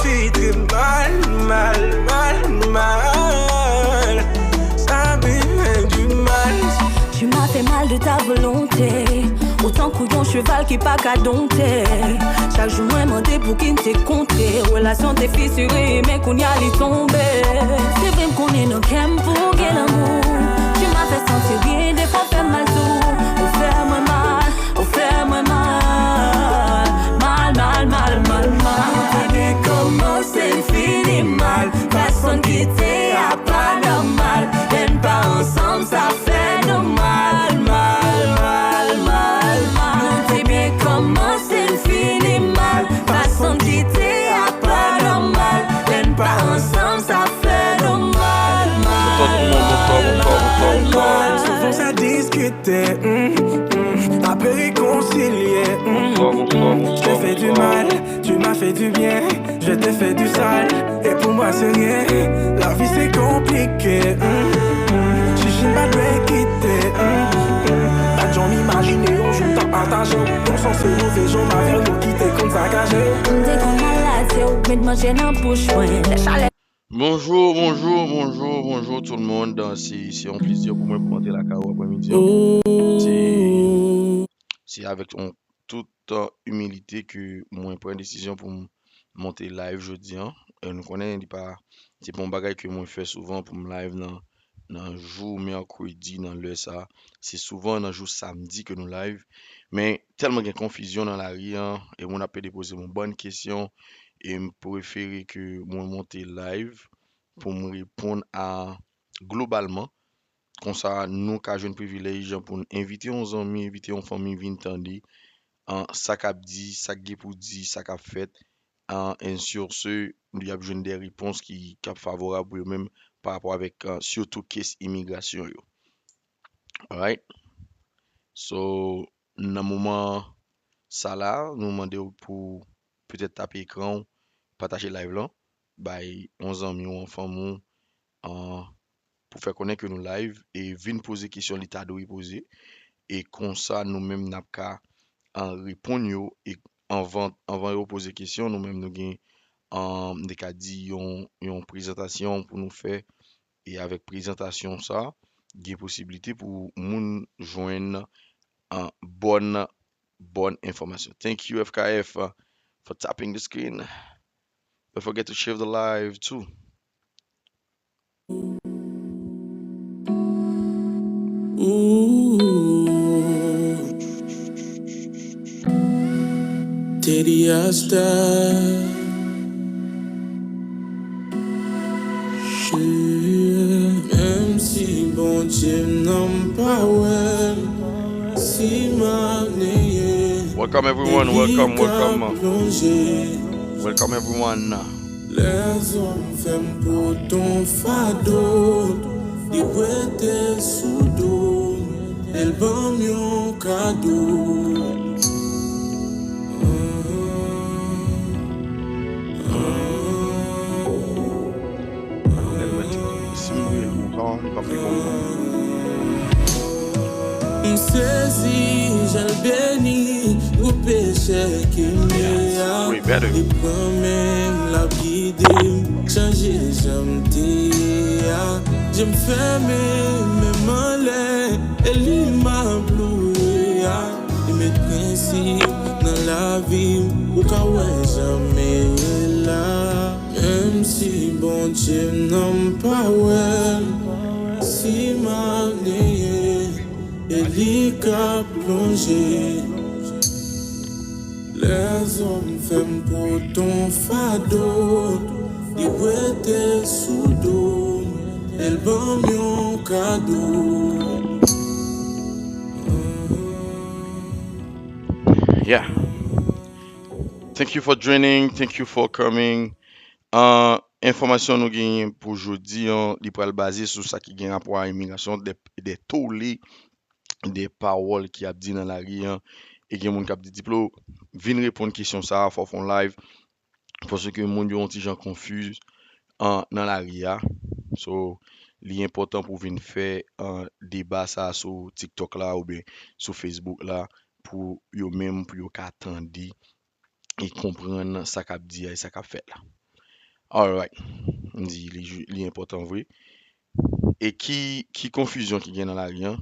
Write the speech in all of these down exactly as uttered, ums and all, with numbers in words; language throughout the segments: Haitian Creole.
Li trè mal, mal, mal, mal. Ça me fait du mal. Tu m'as fait mal de ta volonté. Ou tankou yon cheval ki pa ka donte. Chak jou mwen mande pou ki n te kontre. Relasyon te fisire, men kounye a li tonbe. Se vre m konnen nan kè m pou gen lanmou. Tu m'as fait sentir bien, defwa w fè m mal tou. Ou fè mwen mal, ou fè mwen mal. Mal, mal, mal, mal, mal. Nou te byen kòmanse, n fini mal. Fason n kite a pa nòmal. Lè n pa ansanm, sa fè nou mal, mal, mal, mal, mal. Nou te byen kòmanse, n fini mal. Fason n kite a pa nòmal. Lè n pa ansanm, sa fè nou mal, mal, mal, mal, mal. Souvan sa diskite, mm, mm. Apre rekonsilye, mm, mm. Je te fais du mal, tu m'as fait du bien. Je te fais du sale, et pour moi c'est rien. Lavi se konplike, mm, mm. Chichi m pa dwe kite, mm, mm. Pa t janm imajine yon jou m t ap pataje w. Bon sans se move jan m avè w yo ki te konn sakaje. M te konn malad, se ou k met manje nan bouch mwen. Lè chalè. Bonjou, bonjou, bonjou, bonjou tout le monde. Se, se yon plezi pou mwen pou m antre lakay ou aprè midi an. Se, se avèk yon tout, uh, imilite ke mwen pran desizyon pou m monte live jodi an. E nou konnen li pa, se pa yon bagay ke mwen fè souvan pou m live nan, nan jou mèkredi, nan lè sa. Se souvan nan jou samdi ke nou live. Men tèlman gen konfizyon nan lari an, e moun ap pede poze m yon bann kesyon, e m prefere ke mwen monte live pou m reponn a globalman. Konsa, nou ka jwenn privilèj pou n envite yon zanmi, envite yon fanmi vin tande, an, sa k ap di, sa k gen pou di, sa k ap fèt, an, and sur ce, y ap jwenn de repons ki, k ap favorab pou yo menm pa rapò avèk, an, sitou kes imigrasyon yo. Alright? So, nan moman sa la, nou mande w pou petèt tape ekran w, pataje live lan, bay yon zanmi w, yon fanmi w, an, pou fè konnen ke nou live e vin poze kesyon li ta dwe poze. E konsa, nou menm n ap ka, an, reponn yo. E anvan, anvan yo poze kesyon, nou menm nou gen, an, m te ka di yon, yon prezantasyon pou nou fè. E avèk prezantasyon sa, gen posiblite pou moun jwenn, an, bòn, bòn enfòmasyon. Thank you, F K F, uh, for tapping the screen. Don't forget to share the live too. Ooh. Teddy Asta. Menm si Bondye m nan m pa wè l, si m ap neye, Welcome everyone, welcome, welcome. Plonje. Welcome everyone. Lèzòm fè m pote yon fado, li prete sou do m, e l ban m yon kado. Lè l wè ti, si m rele kontan, li p ap reponn mwen. M sezi, jan l beni, gwo pechè ke m ye a. Li pran men m, l ap gide m, chanje jan m te ye a. Je m fèmen, men m anlè, e li m ap louwe a. Li met prensip nan lavi m, ou ka wè jan m ye la. Menm si Bondye m nan m pa wè l, si m ap neye, e li k ap plonje. Lèzòm fè m pote yon fado, li prete sou do m, e l ban m yon kado. Yeah. Thank you for joining. Thank you for coming. Uh, enfòmasyon nou genyen pou jodi an, li pral baze sou sa ki gen rapò a imigrasyon, de, de tole, de pawòl ki ap di nan lari an. E gen moun k ap di, Diplo, vin reponn kesyon sa a, fò w fè yon live. Paske moun yo yon ti jan konfiz an, nan lari a. So, li enpòtan pou vin fè, an, deba sa a sou TikTok la oubyen sou Facebook la pou yo menm, pou yo ka tande e konprann sa k ap di a e sa k ap fèt la. Alright. M di li, li enpòtan vre. E ki, ki konfizyon ki gen nan lari an?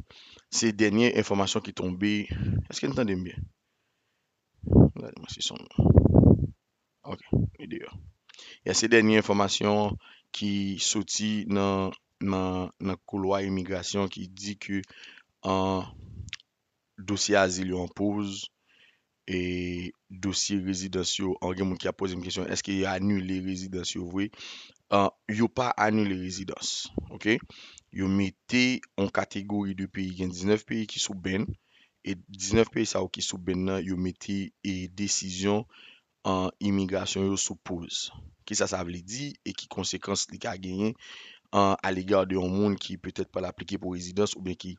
Se dènye enfòmasyon ki tonbe. Èske n tande m byen? Gade mwen si son. Ok, li deyò. Ya, se dènye enfòmasyon ki soti nan, nan, nan koulwa imigrasyon ki di ke an dosye azil yo an poz, e dosye rezidans yo, an gen moun ki ap poze m kesyon, èske yo anile rezidans yo vre? An, yo pa anile rezidans, ok? Yo mete yon kategori de peyi, gen diznèf peyi ki sou ban, e diznèf peyi sa yo ki sou ban nan, yo mete e desizyon an imigrasyon yo sou poz. Kisa sa vle di e ki konsekans li ka genyen an alega de yon moun ki petèt pral aplike pou rezidans oubyen ki,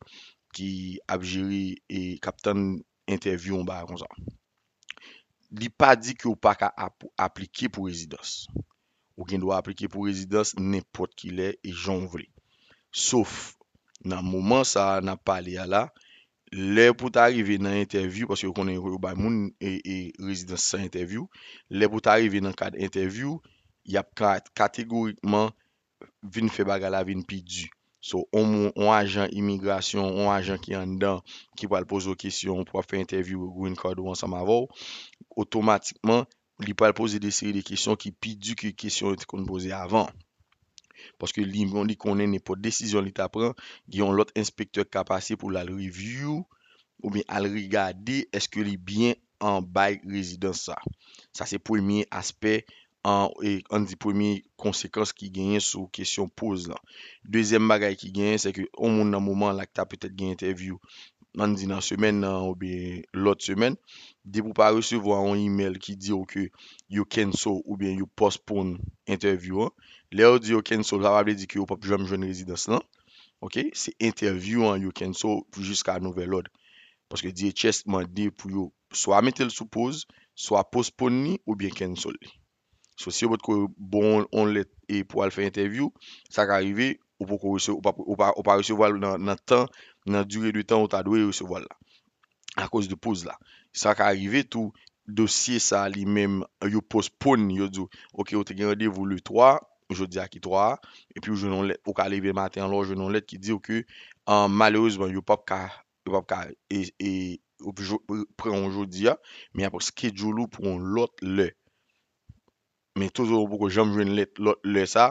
ki ap jere e k ap tann entèvyou yon bagay konsa. Li pa di ke w pa ka ap, aplike pou rezidans. Ou gen dwa aplike pou rezidans nenpòt ki lè e jan w vle. Sof nan moman sa a n ap pale a la, lè pou ta rive nan entèvyou, paske yo konnen yo bay moun e, e rezidans san entèvyou, lè pou ta rive nan kad entèvyou, y ap ka, kategorikman vin fè bagay la vin pi di. So, on moun, on ajan imigrasyon, on ajan ki anndan, ki pral poze w kesyon pou ap fè entèvyou green card ou ansanm avè w, otomatikman, li pral poze de seri de kesyon ki pi di ke kesyon yo te konn poze avan. Paske li, li konnen nenpòt desizyon li ta pran, gen yon lòt enspektè k ka pase pou l al review oubyen al regade èske li byen an bay rezidans sa. Sa se premye aspè, an, e, ann di premye konsekans ki genyen sou kesyon poz lan. Dezyèm bagay ki genyen, se ke yon moun nan moman la ki ta petèt gen entèvyou, ann di nan semèn nan oubyen lòt semèn, depi w pa resevwa yon imèl ki di w ke yo cancel oubyen yo postpone entèvyou an, lè yo di yo cancel, sa pa vle di ke yo p ap janm jwenn rezidans lan. Ok? Se entèvyou an yo cancel jiska nouvèl òd. Paske D H S mande pou yo swa mete l sou poz, swa postpone li, oubyen cancel li. So, si yo potko ba w yon lèt e pou al fè entèvyou, sa ka rive, ou poko rese-, ou pa, ou pa, ou pa resevwa l nan, nan tan, nan dire de tan ou ta dwe resevwa l la. Akoz de poz la. Sa ka rive tou, dosye sa li menm, yo postpone, yo di w, ok, ou te gen randevou le twa, jodi a ki twa a, epi ou jwenn yon lèt, ou ka leve maten an la, ou jwenn yon lèt ki di w ke, an, malerezman, yo p ap ka, yo p ap ka, e, e, ou p jo-, pran w jodi a, men y ap schedule ou pou yon lòt lè. Men toujou ou poko janm jwenn lèt, lòt lè sa,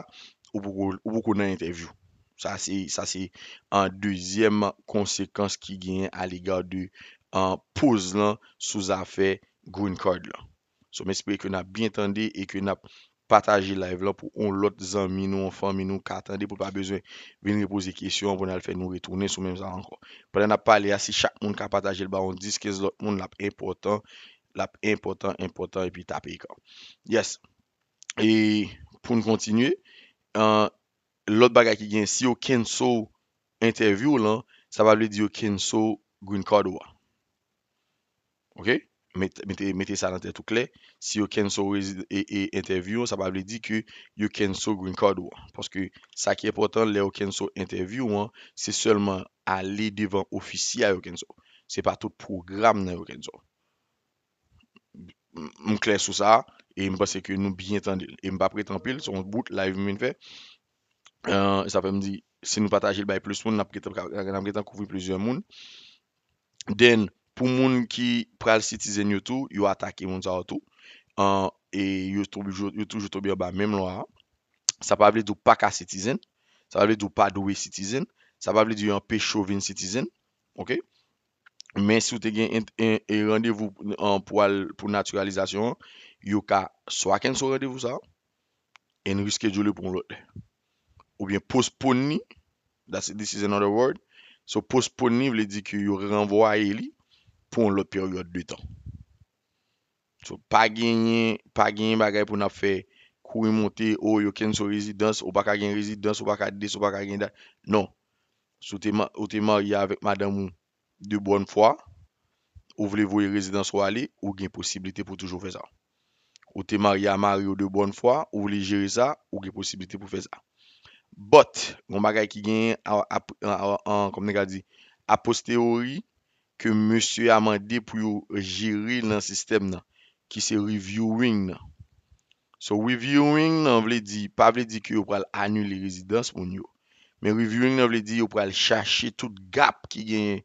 ou poko, ou poko nan entèvyou. Sa se, sa se an dezyèm konsekans ki genyen alega de an poz lan sou zafè green card lan. So, m espere ke n ap byen tande e ke n ap pataje live lan pou yon lòt zanmi nou, yon fanmi nou ka tande pou l pa bezwen vin repoze kesyon pou n al fè nou retounen sou menm sa ankò. Pandan n ap pale a, si chak moun ka pataje l ba yon dis, kenz lòt moun, l ap enpòtan, l ap enpòtan, enpòtan epi tape ekran. Yes. E pou n kontinye, an, lòt bagay ki gen, si yo cancel entèvyou w lan, sa pa vle di yo cancel green card ou a. Ok? Mete, mete, mete sa nan tèt ou klè. Si yo cancel rezi-, e, e, entèvyou an, sa pa vle di ke yo cancel green card ou an. Paske sa ki enpòtan lè yo cancel entèvyou an, se sèlman ale devan ofisye a yo cancel. Se pa tout pwogram nan yo cancel. M, m klè sou sa, e m panse ke nou byen tande l. E m p ap ret anpil, se yon bout live m vin fè. Euh, sa fè m di, si nou pataje l bay plis moun, n ap gentan, n ap gentan kouvri plizyè moun. Then, pou moun ki pral citizen yo tou, yo atake moun sa yo tou. Euh, e yo tonbe, yo toujou tonbe anba menm lwa a. Sa pa vle di w pa ka citizen. Sa pa vle di w pa dwe citizen. Sa pa vle di yo anpeche w vin citizen. Ok? Men si w te gen en, en, en randevou, an, pou al pou natiralizasyon an, yo ka swa cancel randevou sa, and reschedule pou yon lòt lè. Oubyen postpone li, that's, this is another word. So, postpone li vle di ke yo ranvwaye li pou yon lòt peryòd de tan. So, pa genyen, pa genyen bagay pou n ap fè kouri monte, o, yo cancel rezidans, ou pa ka gen rezidans, ou pa ka dis, ou pa ka gen dat. Non. Si w te ma-, ou te marye avèk madanm ou de bòn fwa, ou vle voye rezidans ou ale, ou gen posiblite pou toujou fè sa. Ou te marye a mari w de bòn fwa, ou vle jere sa, ou gen posiblite pou fè sa. But, yon bagay ki genyen, a, a, a, a, an, kòm nèg la di, a posteriori, ke mesye a mande pou yo jere nan sistèm nan, ki se reviewing nan. So, reviewing nan vle di, pa vle di ke yo pral anile rezidans moun yo. Men reviewing nan vle di yo pral chache tout gap ki genyen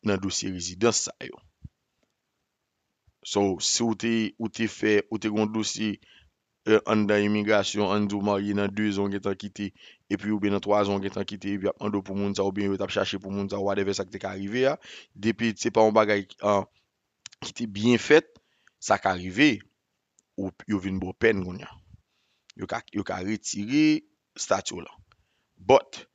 nan dosye rezidans sa yo. So, si w te, ou te fè, ou te gen yon dosye, eh, anndan imigrasyon, ann di w marye nan de zan w gentan kite, epi oubyen nan twa zan w gentan kite, epi y ap mande w pou moun sa, oubyen yo t ap chache pou moun sa, whatever sa k te ka rive a, depi se pa yon bagay, ah, ki te byen fèt, sa ka rive, ou, yo vin ba w pèn kounye a. Yo ka, yo ka retire stati w lan. But,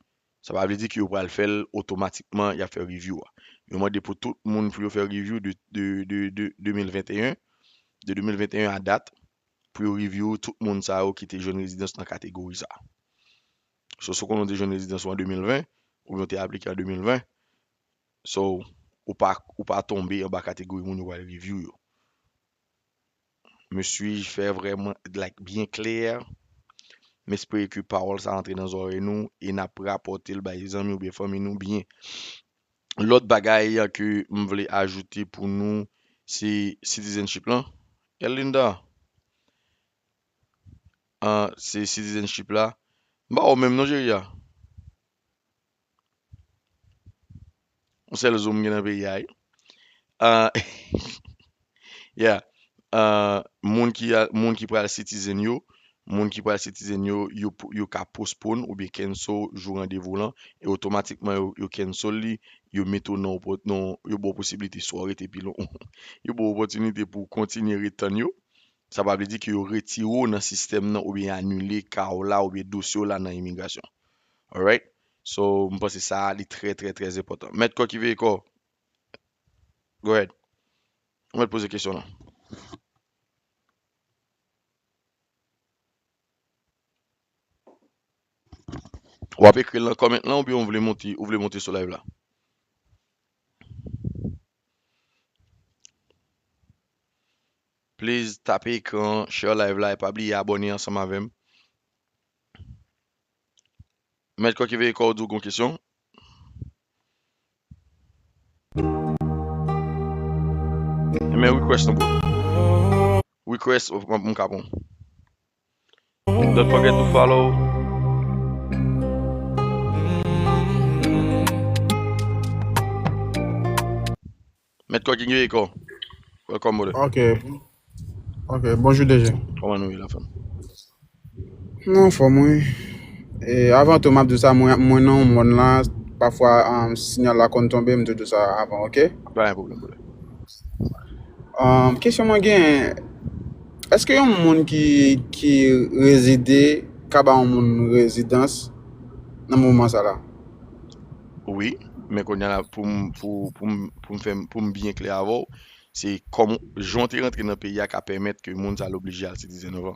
sa pa vle di ke yo pral fè l otomatikman, y ap fè review a. Yo mande pou tout moun pou yo fè review de, de, de, de de mil venteyen, de de mil venteyen a dat, pou yo review tout moun sa yo ki te jwenn rezidans nan kategori sa. So, si w konnen w te jwenn rezidans ou an de mil ven, oubyen w te aplike an de mil ven, so, ou pa, ou pa tonbe anba kategori moun yo pral review yo. Me suis-je fè vrèman, like, byen klè? M espere ke pawòl sa antre nan zòrèy nou e n ap rapòte l bay zanmi oubyen fanmi nou byen. Lòt bagay ke m vle ajoute pou nou, se citizenship lan. Erlinda, ah, se citizenship la. M pa wè w menm non, cheri a. Yon sèl zo m gen nan peyi a, wi. Ah, yeah. Ah, moun ki a, moun ki pral citizen yo, moun ki pral citizen yo, yo, p- yo ka postpone oubyen cancel jou randevou lan, e otomatikman yo, yo cancel li, yo mete w nan, opò- nan, yo ba w posiblite swa w rete pi lon. Yo ba w opòtinite pou w kontinye ret tann yo. Sa pa vle di ke yo retire w nan sistèm nan oubyen anile ka w la oubyen dosye w la nan imigrasyon. Alright? So, m panse sa a, li trè, trè, trè enpòtan. Mèt kò ki veye kò. Go ahead. Ou mèt poze kesyon lan. W ap ekri l nan comment lan oubyen w vle monte, ou vle monte sou live la? Please, tape ekran, share live la, e pa bliye abòne ansanm avè m. Mèt kò ki veye kò w di w gon kesyon. Men request non bro. Request, m, m ka pran. Don't forget to follow. Mèt kò ki gen ekò. Welcome, brother. Ok. Ok, bonjou D J. Kòman nou ye la, fanm? Mwen anfòm, wi. E, avan tou, m ap di w sa, mwen, mwen nan yon mòn la, pafwa, um, sinyal la konn tonbe, m te di w sa avan, ok? Pa gen pwoblèm, brother. Um, kesyon mwen gen, èske yon moun ki, ki rezide ka ba yon moun rezidans nan moman sa la? Wi, men kounye a la, pou m, pou, pou m, pou m fè, pou m byen klè avè w, se kòm jan w te rantre nan peyi a ka pèmèt ke moun sa l oblije al citizen anvan.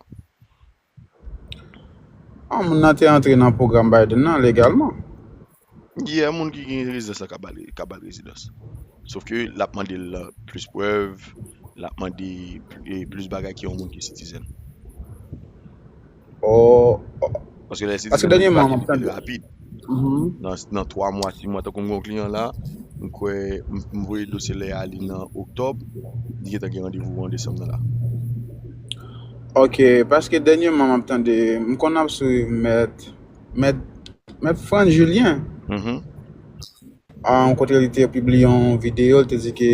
Ah, moun nan te antre nan pwogram Biden nan legalman. Yeah, moun ki gen rezidans la ka ba l, ka ba l rezidans. Sof ke l ap mande l plis prèv, l ap mande, eh, plis bagay ke yon moun ki citizen. Oh, oh. Paske lè citizen, paske dènyèman, m ap tande rapid. Mhm. Nan, nan twa mwa, sis mwa, tankou m gen yon kliyan la, m kwè, m, m voye dosye l ale nan oktòb, li gentan gen randevou an desanm nan la. Ok, paske dènyèman, m ap tande, m konn ap swiv mèt, mèt, mèt Franz Julien. Mhm. Ah, yon kote li te pibliye yon videyo, li te di ke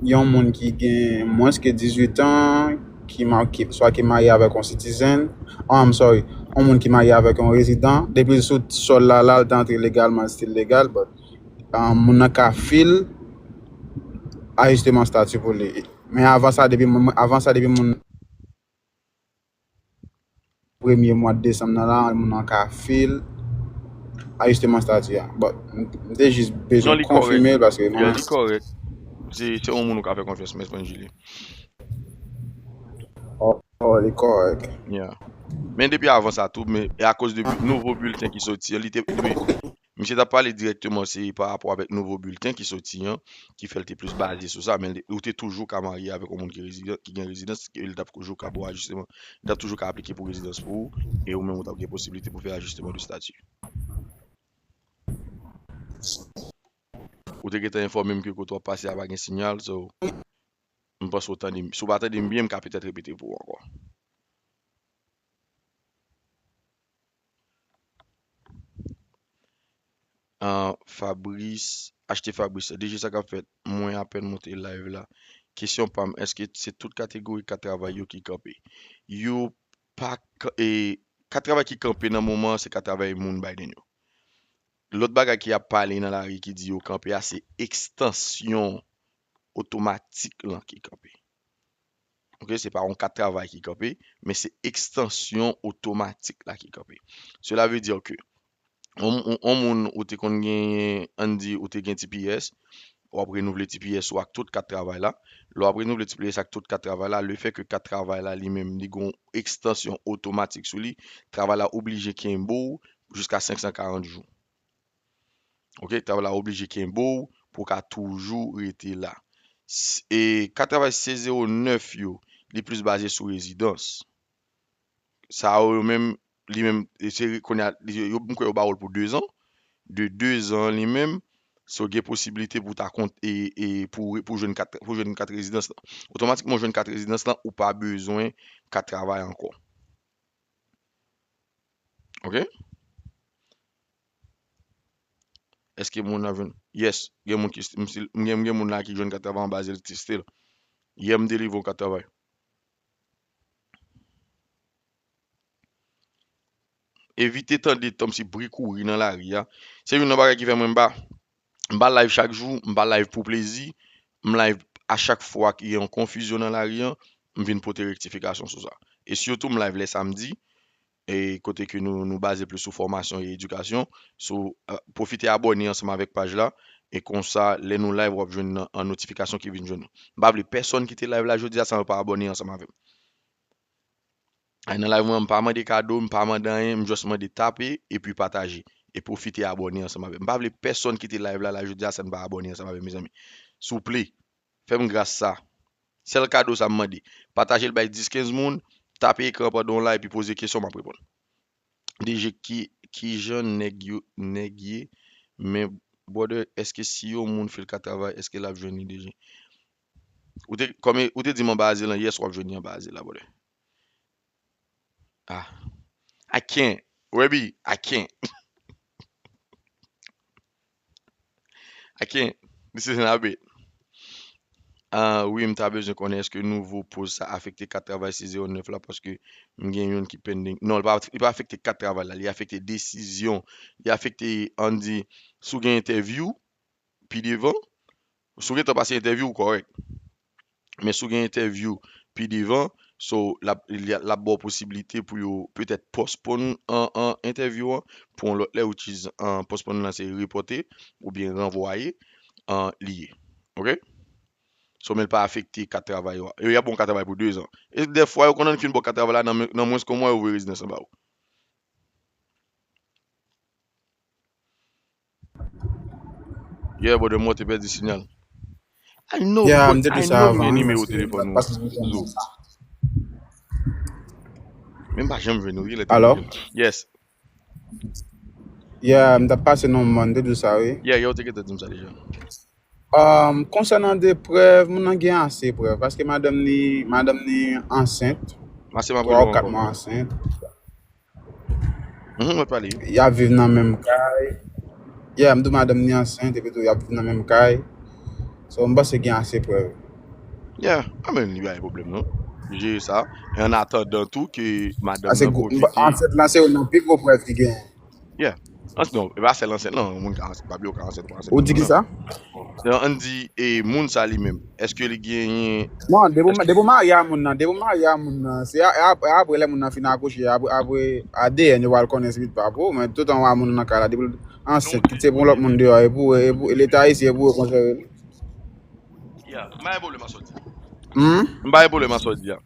yon moun ki gen mwens ke dizuit an, ki ma-, ki, swa ki marye avèk yon citizen, oh, I'm sorry, yon moun ki marye avèk yon rezidan, depi l sou sòl la, la, l te antre legalman, l still legal, but, ah, moun nan ka fil ajisteman stati pou li. Men avan sa, depi moun, avan sa, depi moun premye mwa desanm nan la, moun nan ka fil ajisteman stati a. But, m, m te jis bezwen konfime l paske mwen. Non, li kòrèk. Yeah, li kòrèk. Se, se yon moun ou ka fè konfyans, men Franz Julien. Oh, oh, li kòrèk. Yeah. Men depi avan sa tou, men e akoz de bi-, nouvo bilten ki soti an, li te, men Misye t ap pale dirèkteman, se pa rapò avèk nouvo bilten ki soti an, ki fè l te plis baze sou sa, men li, ou te toujou ka marye avèk yon moun ki rezidan, ki gen rezidans, e li t ap toujou ka ba w ajisteman, li t ap toujou ka aplike pou rezidans pou ou, e ou menm ou t ap gen posiblite pou fè ajisteman de stati. Ou te gentan enfòme m ke kote w ap pase a pa gen sinyal, so, m panse w tande m. Si w pa tande m byen, m ka petèt repete pou ou ankò. An, Fabrice, achte Fabrice. D J, sa k ap fèt? Mwen apèn monte live la. Kesyon pa m, èske se tout kategori kat travay yo ki kanpe? Yo pa ka-, e, kat travay ki kanpe nan moman an, se kat travay moun Biden yo. Lòt bagay ki ap pale nan lari ki di yo kanpe a, se ekstansyon otomatik lan ki kanpe. Ok, se pa yon kat travay ki kanpe, men se ekstansyon otomatik la ki kanpe. Cela veut dire que yon, yon, yon moun ou te konn genyen, ann di ou te gen T P S, w ap renouvle T P S ou ak tout kat travay la. Lè w ap renouvle T P S ak tout kat travay la, le fait que kat travay la li menm li gen yon ekstansyon otomatik sou li, travay la oblije kenbe w jiska senk san karant jou. Ok, travay la oblije kenbe w pou w ka toujou rete la. S-, e kat travay seize zéro neuf yo, li plis baze sou rezidans. Sa yo, yo menm, li menm, e se, kounye a, li, yo, m kwè yo ba w l pou dezan. De dezan li menm, so gen posiblite pou ta kont, e, e pou, pou jwenn kat, pou jwenn kat rezidans lan. Otomatikman, w jwenn kat rezidans lan, ou pa bezwen kat travay ankò. Ok? Èske moun nan jwenn? Yes, gen moun ki, m, m gen, gen moun la ki jwenn kat travay anba zèl still. Yè m delivre yon kat travay. Evite tande tanm si bri kouri nan lari a. Se youn nan bagay ki fè mwen m pa, m pa live chak jou, m pa live pou plezi, m live a chak fwa ki gen yon konfizyon nan lari an, m vin pote rektifikasyon sou sa. E sitou m live lè samdi, e kote ke nou, nou baze plis sou fòmasyon e edikasyon. So, eh, pwofite abòne ansanm avèk paj la, e konsa, lè nou live, w ap jwenn an, an notifikasyon ki vin jwenn ou. M pa vle pèsonn kite live la jodi a san yo pa abòne ansanm avè m. Ay, nan live mwen, m pa mande kado, m pa mande anyen, m just mande tape epi pataje. E pwofite abòne ansanm avè m. M pa vle pèsonn kite live la, la jodi a san n pa abòne ansanm avè m, mezanmi. Souple, fè m gras sa. Sèl kado sa m mande. Pataje l bay dis kenz moun, tape ekran pandan w la epi poze kesyon, m ap reponn. D J, ki, kijan nèg yo, nèg ye? Men, brother, èske si yon moun fè l ka travay, èske l ap jwenn li, D J? Ou te, kòm ou te di m anba aze lan, yes, w ap jwenn li anba aze la, brother. Ah. I can't. Webby, I can't. I can't. This is not it. Ah, wi, m ta bezwen konnen èske nouvo poz sa afekte kat travay six zéro neuf la, paske m gen youn ki pending. Non, li pa, li pa afekte kat travay la, li afekte desizyon. Li afekte, ann di, si w gen entèvyou pi devan, si w gentan pase entèvyou, ou kòrèk. Men si w gen entèvyou pi devan, so, l ap, li, l ap ba w posiblite pou yo petèt postpone an, an entèvyou an pou yon lòt lè, which is, an, postpone lan se repòte oubyen ranvwaye, an, li ye. Ok? So, men l pa afekte kat travay yo a. Yo, y ap ba w kat travay pou dezan. E dèfwa, yo konn fin ba w kat travay la nan, nan mwens ke yon mwa, yo voye rezidans lan ba ou. Yeah, brother, mwen te pèdi sinyal. I know, yeah, m te di sa avan, nimewo telefòn ou, Zo. Men m pa janm jwenn ou, wi, lè te... Alo? Yes. Yeah, m t ap pase non mwen, m te di sa, wi. Yeah, yeah, ou te gentan di m sa deja. Um, konsènan de prèv, moun nan gen ase prèv, paske madanm ni, madanm ni ansent, twa ou kat mwa ansent. Mhm, mwen pale. Y ap viv nan menm kay. Yeah, m di w madanm ni ansent, epi tou y ap viv nan menm kay. So, m panse gen ase prèv. Yeah, I mean, li pa gen pwoblèm, non. Jere sa. E an atandan tou ke madanm nan pwofite. Ansent lan se youn nan pi gwo prèv ki gen. Yeah. Ans-, non, e pa sèl ansent lan, yon moun ka ansent, pa bliye ou ka ansent, ou pa ansent. Ou di ki sa? Non, ann di, e, moun sa li menm, èske li genyen... Non, depi w, depi w marye a moun nan, depi w marye a moun nan, se a, a, apre lè moun nan fin akouche, apre, apre A D N yo pral konnen si li pa pou ou, men toutan w a moun nan nan kay la, depi l ansent, kit se pou yon lòt moun deyò, e pou, e pou, e Leta ayisyen e pou yo konsève l. Yeah, m pa gen pwoblèm a sa w di. Hmm? M pa gen pwoblèm a sa w di a.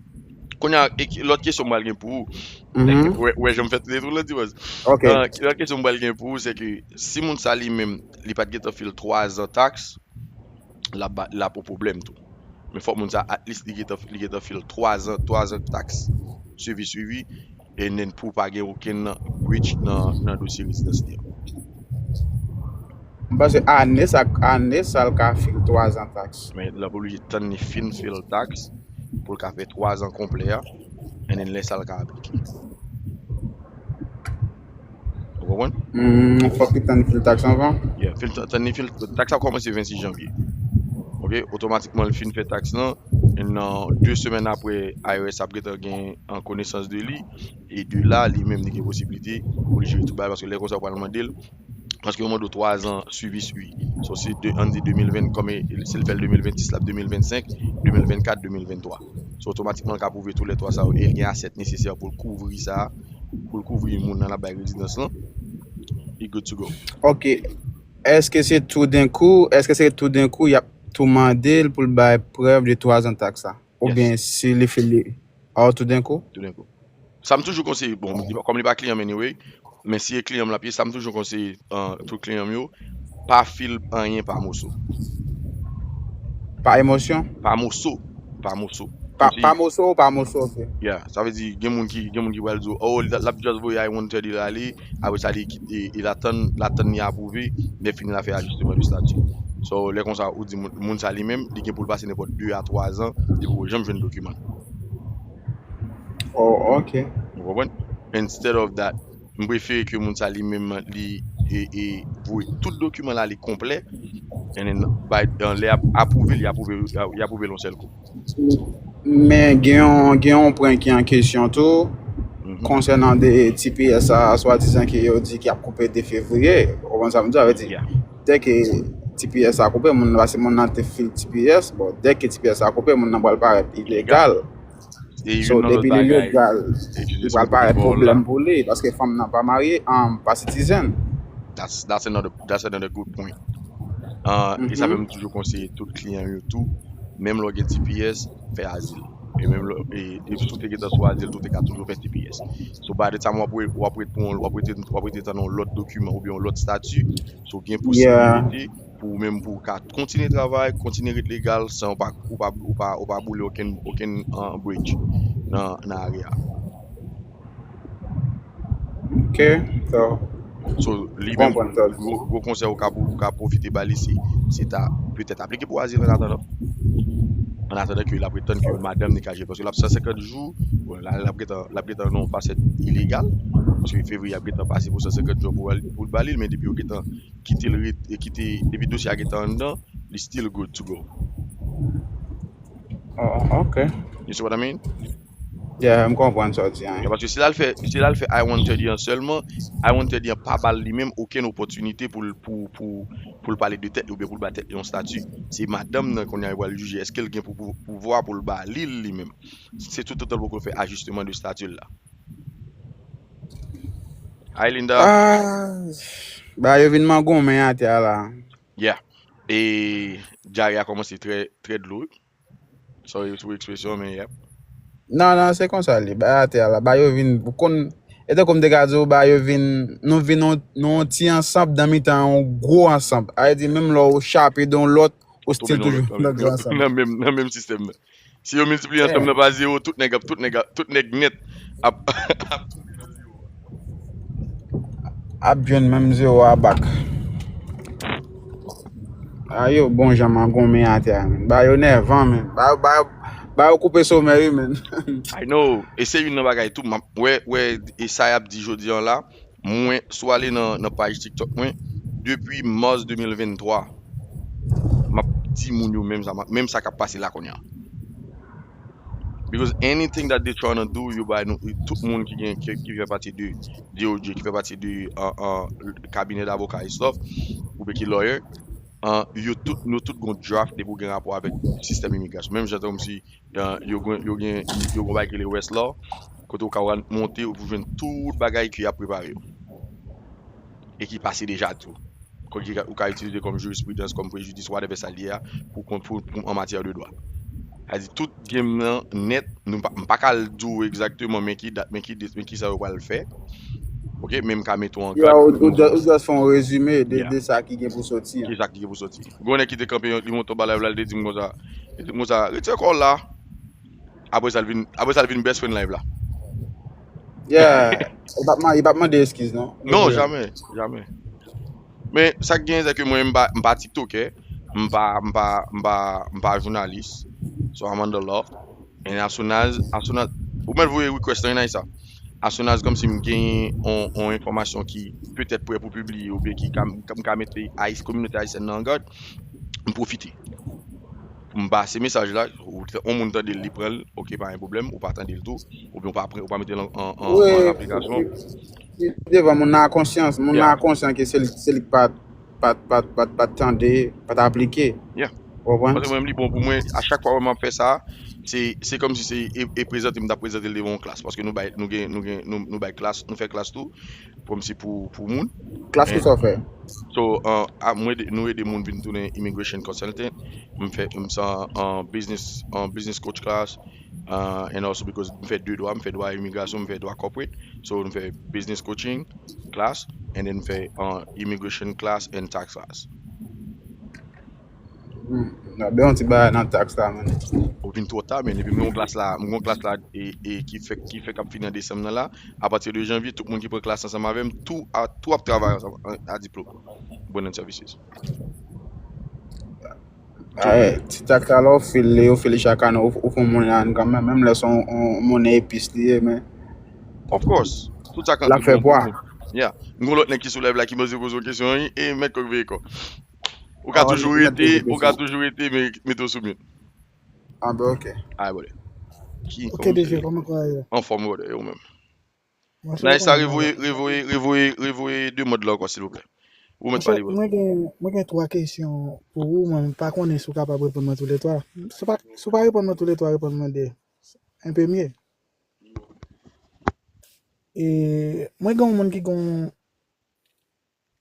Kounye a, e, lòt kesyon m pral gen pou ou. Mhm. Wè, wè jan m fè tou de tou lòt di baz. Ok. Ah, lòt kesyon m pral gen pou ou, se ke si moun sa li menm, li pa t gentan fil twa zan taks, l ap ba, l ap yon pwoblèm tou. Men fòk moun sa, at least, li gentan, li gentan fil twa zan, twa zan taks. Swivi, swivi. And then pou pa gen okenn breach nan, nan dosye rezidans li an. M panse ane sa, ane sa l ka fil twa zan taks. Men l ap oblije tann li fin fil taks pou l ka fè twa zan konplè a, and then lè sa l ka aplike. Ou Konprann? Hmm, fòk li tann fil taks anvan. Yeah, fil, tann li fil taks la kòmanse vennsis janvye. Ok, otomatikman li fin fè taks lan. E nan de semèn apre, I R S ap gentan gen an konesans de li. E de la, li menm li gen posiblite pou li jere tout bagay paske lè konsa ou pral mande l. Paske yo mande w twa zan swivi swi. So se de, ann di de mil ven, kòm e, si l fè l de mil vennsis, l ap de mil vennsenk, de mil vennkat, de mil venntwa. So otomatikman l ka pwouve tou lè twa sa yo. E l gen asèt nesesè pou l kouvri sa, pou l kouvri moun nan l ap bay rezidans lan. He good to go. Ok. Èske se toudenkou, èske se toudenkou y ap tou mande l pou l bay prèv de twa zan taks la? Oubyen Yes. Si li fè li. Oh, toudenkou? Toudenkou. Sa m toujou konseye, bon, li pa- kòm li pa kliyan m anyway, men si e kliyan m l ap ye, sa m toujou konseye uh, tout kliyan m yo, pa fil anyen pa moso. Pa emosyon? Pa moso. Pa moso. Pa, Kòmsi- pa moso ou pa moso, ok. Yeah, sa vle di gen moun ki gen moun ki pral di w, oh, l ap just voye I one thirty la ale, apre sa li kite e l atann l atann li apwouve, lè fini l a fè ajisteman de stati. So lè konsa ou di moun, moun sa li menm, li gen pou l pase nenpòt de a twa zan, li poko janm jwenn dokiman. Oh, ok. Ou konprann? Instead of that, m prefere ke moun sa li menm li e, e voye tout dokiman la li konplè, and then by, uh, lè ap apwouve, li apwouve, li apwouve l yon sèl kou. Men gen yon, gen yon pwen ki an kesyon tou, Mhm. konsènan de T P S a, swadizan ke yo di ki ap koupe de fevriye. Ou konn sa m di, sa vle di, Yeah. dè ke T P S a koupe, moun nan, paske moun nan te fil T P S, bon, dè ke T P S a koupe, moun nan pral parèt ilegal. E So, youn nan lòt depi li bagay, legal, e li pral parèt pwoblèm pou li, paske fanm nan pa marye, um, pa citizen. That's, that's another, that's another good point. Uh, e sa fè m toujou konseye tout kliyan yo tou, menm lè w gen T P S, fè azil. E menm lè, e, e si w te gentan sou azil tou, w te ka toujou fè T P S. So, by the time w ap wait, w ap wait pou yon, w ap wait, w ap wait tann yon lòt dokiman oubyen yon lòt stati, so gen posibilite pou ou menm pou w ka kontinye travay, kontinye ret legal san w pa, ou pa, ou pa, ou pa boule okenn, okenn uh, bridge nan, nan area. Ok, so, So, li m menm, konprann sa. gwo, gwo konsèy ou ka, ou ka pwofite ba li, se, se ta, petèt aplike pou azil an atandan. An atandan ke l ap ret tann ke madanm li ka jere, paske l ap san senkant jou, bon, la, l ap gentan, l ap gentan nan yon fasèt ilegal, paske fevriye ap gentan pase pou san senkant jou pou, pou l ba li, men depi yo gentan kite l ret, e kite, depi dosye a gentan anndan, li still good to go. Oh, ok. You see what I mean? Yeah, m konprann sa w di an. Yeah, paske si l al fè, si l al fè I one thirty an sèlman, I one thirty an pa ba l li menm okenn opòtinite pou l, pou, pou, pou l pale de tèt li oubyen pou l ba tèt li yon stati. Se madanm nan kounye a yo pral jije èske l gen pou, pou, pouvwa pou l ba li l li menm. Se toutotan l poko fè ajisteman de stati l la. Hi Linda. Ah, ba yo vin mangonmen atè a la. Yeah. E dyare a kòmanse trè, trè dlo. Sorry pou ekspresyon, men yep. Non, non, se konsa li. Ba atè a la. Ba yo vin, ou konn, e tankou m te ka di w, ba yo vin, nou vin nou, nou yon ti ansanm nan mitan yon gwo ansanm. A vle di, menm lè w chape de yon lòt, ou still toujou nan gwo ansanm. Nan menm, nan menm sistèm nan. Si yo miltipliye ansanm nan pa zewo, tout nèg ap, tout nèg ap, tout nèg nèt ap, ap ap jwenn menm zewo a bak. A yo bon jan mangonmen atè a, men. Ba yo nèvan, men. Ba, ba, ba yo koupe somèy, wi, men. I know. E se youn nan bagay tou, m ap wè, wè, e sa y ap di jodi an la, mwen, si w ale nan, nan paj TikTok mwen, depi mas de mil venntwa, m ap di moun yo menm sa, menm sa k ap pase la kounye a. Because anything that they trying to do, yo bay nou, tout moun ki gen, ki, ki fè pati de D O J, ki fè pati de uh, uh, kabinè davoka e stuff, oubyen ki lawyer, uh, yo tout, nou tout gon draft depi w gen rapò avèk sistèm imigrasyon. Menm jan tankou si uh, yo gen, yo gen, yo gon bagay ki rele Westlaw, kote w ka monte pou jwenn tout bagay ki ap prepare yo. E ki pase deja tou. Kote ki, ou ka itilize kòm jirisprudans, kòm prejidis, whatever sa l ye a, pou, pou, pou, pou an matyè de dwa. Sa di tout game nan nèt, nou pa, m pa ka di w egzakteman men ki dat, men ki, men ki sa yo pral fè. Ok, men m ka mete w an Yeah, gad. Ou, ou, just, ou just fè yon rezime de, Yeah. De sa ki gen pou soti. Ki sa ki gen pou soti. Gon nèg ki te kanpe, li monte anba live la, li te di m konsa, li te di m konsa, retire kò w la. Apre sa, l vin, apre sa, l vin best friend live la. Yeah. Li p ap man-, li p ap mande eskiz, non? Non, jamè, jamè. Men sa k genyen, se ke mwen, m pa, m pa tiktokè, m pa, m pa, m pa, m pa jounalis. So I'm on the law. And as soon as, as soon as, ou mèt voye request nan Inaysa. As soon as kòmsi m genyen on, on enfòmasyon ki petèt prè pou pibliye oubyen ki ka, m ka mete Ayis-, kominote ayisyèn nan an gad, m pwofite. Pou m pase mesaj la, ou t-, on moun tande l, li pran l, oke, pa gen pwoblèm, ou pa tande l tou, oubyen ou pa pran, ou pa mete l an, an, an, an aplikasyon. Devan moun nan konsyans, moun nan konsyan ke se li, se li k pa, pa, pa, pa, pa tande, pa t aplike. Yeah. Ou konprann? Paske mwen, li bon pou mwen, a chak fwa mwen ap fè sa, se, se kòmsi se e, e prezante m t ap prezante l devan yon klas, paske nou bay, nou gen, nou gen, nou, nou bay klas, nou fè klas tou, kòmsi pou, pou moun. Klas ki sa w fè? So, uh, a, mwen, nou ede moun vin tounen immigration consultant. M fè, m sa, uh, business, uh, business coach class, uh, and also because m fè de dwa, m fè dwa imigrasyon, m fè dwa corporate. So, m fè business coaching class, and then m fè, uh, immigration class and tax class. Hmm, n ap yon ti bagay nan tax la, man. Ou vin twò ta, men epi m gen yon klas la, m gen yon klas la e, e ki fèk, ki fèk ap fini an desanm nan la. Apati de janvye, tout moun ki pran klas ansanm avè m, tou a, tou ap travay ansanm a, a diplòm. Brandon Services. Ay, ti tax la, lè w fè l, yo fè l chak ane, ou, ou fè yon monnen kanmenm, menm lè se yon, yon monnen epis li ye, men. Of course. Tout sa kanmenm. L ap fè pwa. Yeah. M gen lòt nèg ki sou live la ki poze poze yon kesyon, wi, e mèt kòk veye kò. Ou ka toujou rete, ou ka toujou rete, men mete w sou mute. Ah, ben, ok. Alright, brother. Ok, D J, kòman kò a ye? Anfòm, brother, e ou menm? Nice, revoye, revoye, revoye, revoye demande la ankò, silvouplè. Ou mèt pale, brother. Mwen gen, mwen gen twa kesyon pou ou, mwen pa konnen si w kapab reponn mwen toulètwa. Si w pa, si w pa reponn mwen toulètwa, reponn mwen de. Enpe mye. E, mwen gen yon moun ki gen yon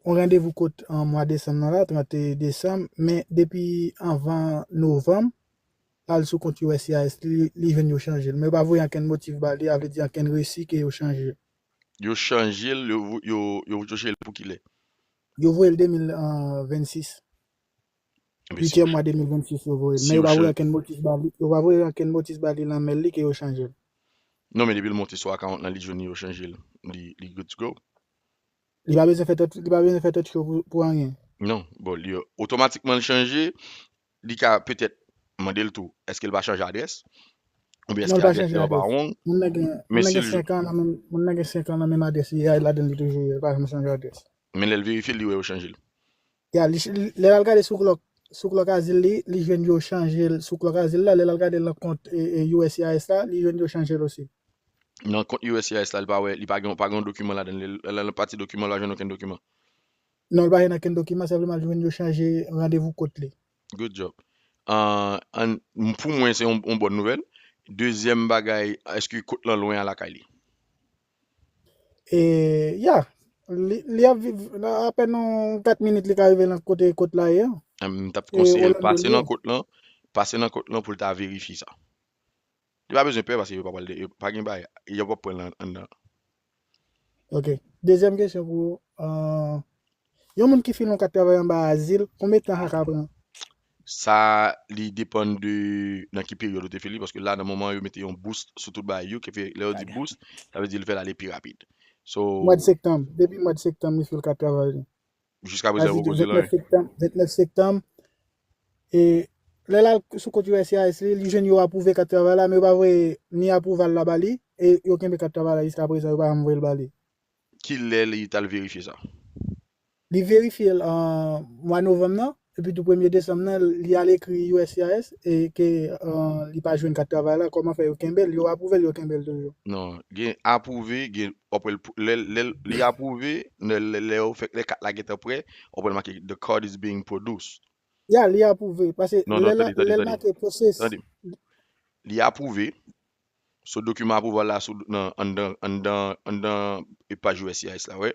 yon randevou kot an mwa desanm nan la, trant desanm, men depi anvan novanm, l al sou kont U S C I S li, li jwenn yo chanje l. Men yo pa voye ankenn motif ba li, a vle di ankenn resi ke yo chanje. Yo chanje l, yo, yo, yo, yo chanje l pou kilè? Yo voye l de mil vennsis. Uityèm mwa de mil vennsis yo voye l. Men yo pa voye ankenn motif ba li, yo pa voye ankenn motif ba li nan mèl li ke yo chanje l. Non, men depi l monte sou account lan, li jwenn yo chanje l. Li, li good to go. Li pa bezwen fè tèt, li pa bezwen fè tèt cho pou, pou anyen. Non, bon, li otomatikman l chanje, li ka petèt mande l tou, èske l pa chanje adrès? Oubyen èske adrès li an pa wrong? Moun nan gen, moun nan gen senk an nan menm, moun nan gen senk an nan menm adrès li ye, ladan l li toujou ye, li pa janm chanje adrès. Men lè l verifye l, li wè yo chanje l. Ya, li, lè l al gade sou clock, sou clock azil li, li jwenn yo chanje l sou clock azil la, lè l al gade l nan kont e, e, U S C I S la, li jwenn yo chanje l osi. Nan kont U S C I S la, li pa wè, li pa gen, pa gen yon dokiman ladan l. Lè l al nan pati dokiman, li pa jwenn okenn dokiman. Non, li pa jwenn okenn dokiman, senpleman li jwenn yo chanje randevou kot li. Good job. Ah, an, pou mwen, se yon, yon bòn nouvèl. Dezyèm bagay, èske kot lan lwen a lakay li? E, ya. Li, li ap viv, nan apèn yon kat minit, li ka rive nan kote kot la ye an. M t ap konseye l pase nan kot lan, pase nan kot lan pou l ta verifye sa. Li pa bezwen pè paske yo pa pral, yo pa gen bagay, yo p ap pran l anndan. Ok. Dezyèm kesyon pou ou. Ah, yon moun ki fin yon kat travay anba azil, konbyen tan sa ka pran? Sa, li depann de nan ki peryòd ou te fè li, paske la, nan moman, yo mete yon boost sou tout bagay yo, ki fè, lè yo di boost, sa vle di l fè l ale pi rapid. So, mwa de septanm, depi mwa de septanm, li fin kat travay li. Jiska prezan, yo poko di l anyen. Ventnèf septanm, ventnèf septanm, e lè l al sou kont U S C I S li, li jwenn yo apwouve kat travay la, men yo pa voye ni apwouval la ba li, e yo kenbe kat travay la jiska prezan, yo pa janm voye l ba li. Kilè li t al verifye sa? Li verifye l an mwa novanm nan, epi tou premye desanm nan, li al ekri U S C I S e ke, e, li pa jwenn kat travay la, kòman fè yo kenbe l, yo apwouve l, yo kenbe l toujou. Non, gen apwouve, gen, w ap wè l pou, lè, lè li apwouve, lè, lè, lè yo fè, lè kat la gentan prè, w ap wè l make "The card is being produced". Ya, li apwouve, paske lè l make process. Li apwouve. So, dokiman apwouval la sou, nan, anndan, anndan, anndan paj U S C I S la, wè.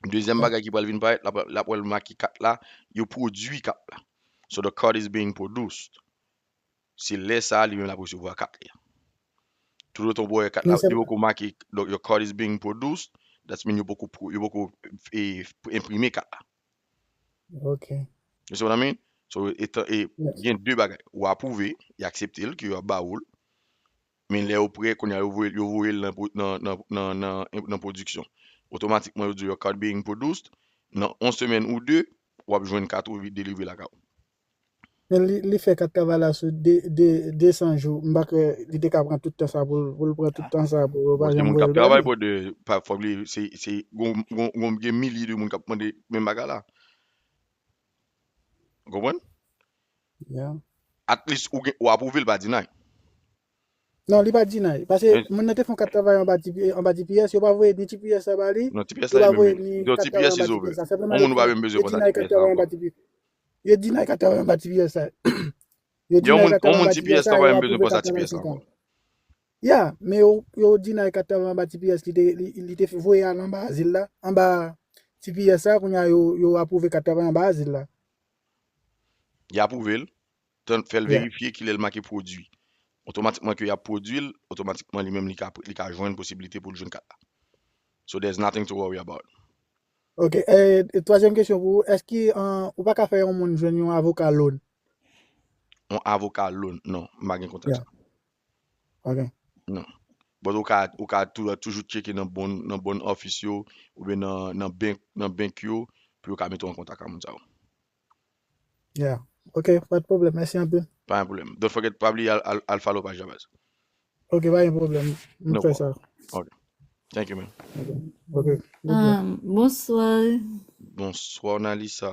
Dezyèm bagay ki pral vin parèt, l ap, l ap wè l make kat la, yo pwodui kat la. So, "The card is being produced". Se lè sa a, li menm l ap resevwa kat li a. Toutotan w pa wè kat la, li poko make, "Your card is being produced", that mean yo poko, yo poko, e, enprime kat la. Ok. You see what I mean? So, e, gen de bagay. Ou apwouve, y aksepte l, ke yo ap ba ou l. Men lè yo prè, kounye a, yo voye, yo voye l nan, nan, nan, nan, nan, nan pwodiksyon. Otomatikman, yo di yo, "Your card being produced." Nan yon semèn ou de, w ap jwenn kat ou delivre lakay ou. Men li, li fè kat travay la sou de, de, de san jou. M pa kwè li te ka pran tout tan sa pou, pou l pran tout tan sa pou yo pa janm voye l. Bon, se moun k ap travay, brother, pa, fòk li, se, se, gon, gon, gon, gen milye de moun k ap mande menm bagay la. Ou konprann? Yeah. At least, ou gen, ou apwouve l pa deny. Non, li pa deny. Paske moun nan te fè yon kat travay anba T P, anba T P S, yo pa voye ni T P S la ba li, yo pa voye ni kat travay anba T P S la. Senpleman, yo deny kat travay anba T P S. Yo deny kat travay anba T P S la. Yo deny kat travay anba T P S la, yo apwouve kat travay senk an. Ya, men yo, yo deny kat travay anba T P S, li te, li, li te voye al anba azil la, anba T P S la, kounye a yo, yo apwouve kat travay anba azil la. Y apwouve l, tann fè l verifye kilè l make pwodui. Otomatikman ke y ap pwodui l, otomatikman li menm li ka, li ka jwenn posiblite pou l jwenn kat la. So there's nothing to worry about. Ok, e, e twazyèm kesyon pou ou, èske, an, ou pa ka fè yon moun jwenn yon avoka loan? Yon avoka loan? Non, m pa gen kontak sa. Ok. Non. But ou ka, ou ka tou, toujou tcheke nan bon, nan bon office yo, oubyen nan, nan bank, nan bank yo, pou yo ka mete w an kontak ak moun sa yo. Yeah. Ok, pa de pwoblèm. Mèsi anpil. Pa gen pwoblèm. Don't forget, pa bliye al, al, al follow paj la, baz. Ok, pa gen pwoblèm. M fè sa. Ok. Thank you, man. Ok. Ok. Good luck. Um, bonswa. Bonswa, Nalisa.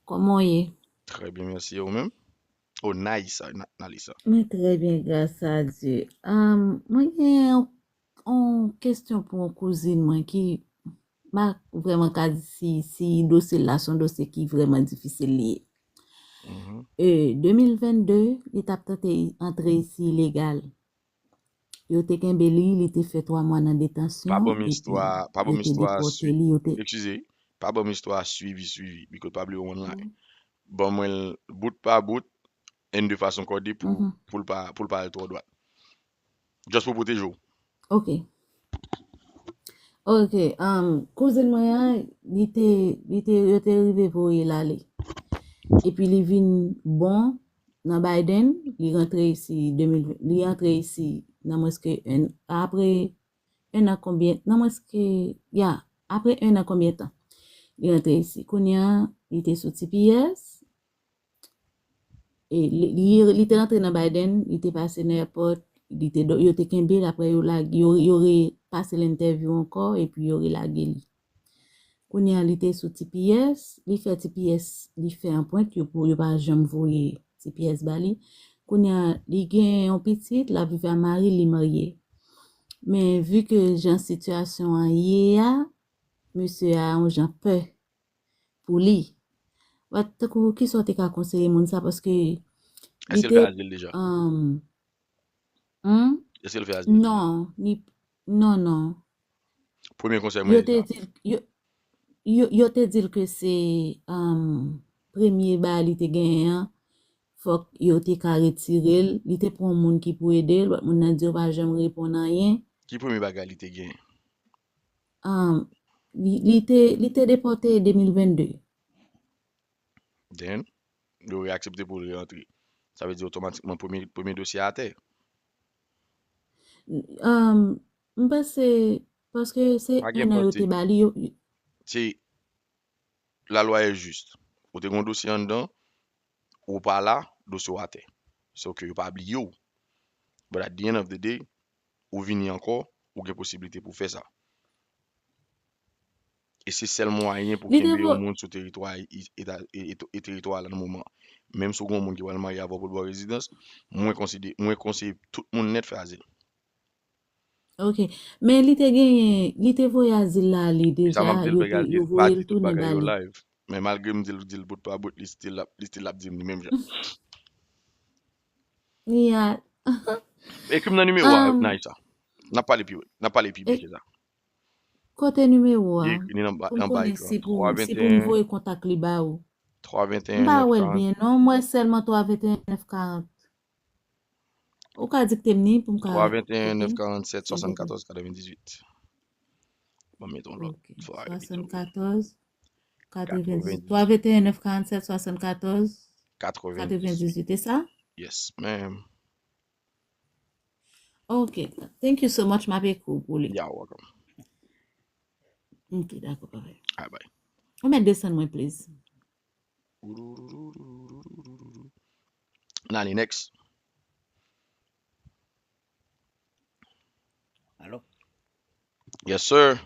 Kòman w ye? Trè byen, mèsi. E ou menm? Oh, Nalisa, Na-, Nalisa. Mwen trè byen, gras a Dye. Um, mwen gen yon, yon kesyon pou yon kouzin mwen ki, m pa vrèman ka di si, si dosye l la se yon dosye ki vrèman difisil li ye. Mhm. E, de mil vennde, li t ap tante antre isi ilegal. Yo te kenbe li, li te fè twa mwa nan detansyon, epi yo te depòte li, yo te... Eskize, pa ban m istwa swivi, swivi, because pa bliye w online. Ban mwen l bout pa bout, and de fason kòde pou, pou l pa, pou l pa al twò dwat. Just pou pwoteje w. Ok. Ok, um, kouzin mwen an, li te, li te, yo te rive voye l ale. Epi li vin bon nan Biden, li rantre isi de mil ven, li rantre isi nan mwens ke en, apre en an konbyen, nan mwens ke, ya, apre en an konbyen tan li rantre isi. Kounye a, li te sou T P S, e li, li, li te rantre nan Biden, li te pase nan airport, li te do-, yo te kenbe l, apre yo lage, yo, yo repase l entèvyou ankò, epi yo relage li. Kounye a, li te sou T P S, li fè T P S, li fè anprent yo pou yo pa janm voye T P S ba li. Kounye a, li gen yon pitit, l ap viv a mari l, li marye. Men vi ke jan sitiyasyon an ye a, mesye a yon jan pè pou li. But, tankou, kisa w te ka konseye moun sa, paske li te, um, hmm? Èske l fè azil deja? Non, ni, non, non. Premye konsèy mwen li di sa. Yo te di l, yo, yo, yo te di l ke se, um, premye bagay li te genyen an, fòk yo te ka retire l. Li te pran yon moun ki pou ede l, but moun nan di yo pa janm reponn anyen. Ki premye bagay li te genyen? Um, li, li te, li te depòte de mil vennde. Then, yo reaksepte pou l reantre. Sa vle di otomatikman premye, premye dosye atè. Um, m panse, paske se en an yo te ba li, yo, yo... Se, la loi est juste. Ou te gen yon dosye anndan, ou pa la, dosye w atè. So ke yo pa bliye w. But at the end of the day, ou vini ankò, ou gen posiblite pou fè sa. E se sèl mwayen pou kenbe yon moun sou teritwa, e, e, e, e teritwa la nan moman. Menm si w gen yon moun ki pral marye avè w pou l ba w rezidans, mwen konside-, mwen konseye tout moun nèt fè azil. Ok. Men li te genyen, li te voye azil la, li deja, yo te, yo voye l tounen ba li. Men malgre m di l, di l bout pa bout, li still ap, li still ap di m li menm jan. Li a... Ekri m nan nimewo a, Naïsa. N ap pale pi, n ap pale pi byen ke sa. Kote nimewo a? Li ekri li anba, anba ekran. Pou m konnen si pou, si pou m voye kontak li ba ou. M pa wè l byen, non. M wè sèlman twa venteyen nèf karant. Ou ka dikte m ni pou m ka... Twa venteyen nèf karannsèt swasannkatòz katrevendizwit. Bon, meton lòt. Ok. Swasannkatòz katrevendizwit. Twa venteyen nèf karannsèt swasannkatòz katrevendizwit, e sa? Yes, ma'am. Ok. Thank you so much, m ap ekri w pou li. You're welcome. Ok, dakò, bye bye. Bye bye. Ou mèt desann mwen, please. N ale next. Alo? Yes, sir.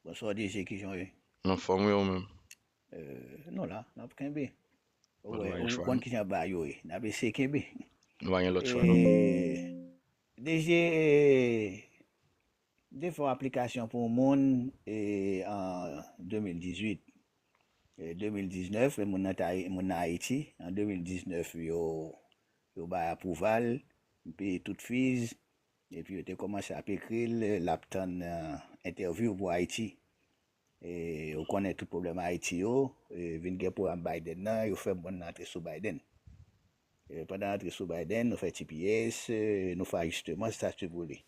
Bonswa, D J, kijan w ye? Nan fòm, wi, ou menm? Euh, nou la, n ap kenbe. Ou wè, ou konn kijan bagay yo ye. N ap eseye kenbe. Nou pa gen lòt chwa, non. Eh, D J, eh, te fè yon aplikasyon pou yon moun, eh, an de mil dizuit. Eh, de mil diznèf, moun nan te, moun nan Ayiti. An de mil diznèf, yo, yo bay apwouval, m peye tout fees, epi yo te kòmanse ap ekri l, l ap tann, eh, entèvyou pou Ayiti. E, ou konnen tout pwoblèm Ayiti yo, e, vin gen pwogram Biden nan, yo fè moun nan antre sou Biden. E, pandan antre sou Biden, nou fè T P S, e, nou fè ajisteman estati pou li.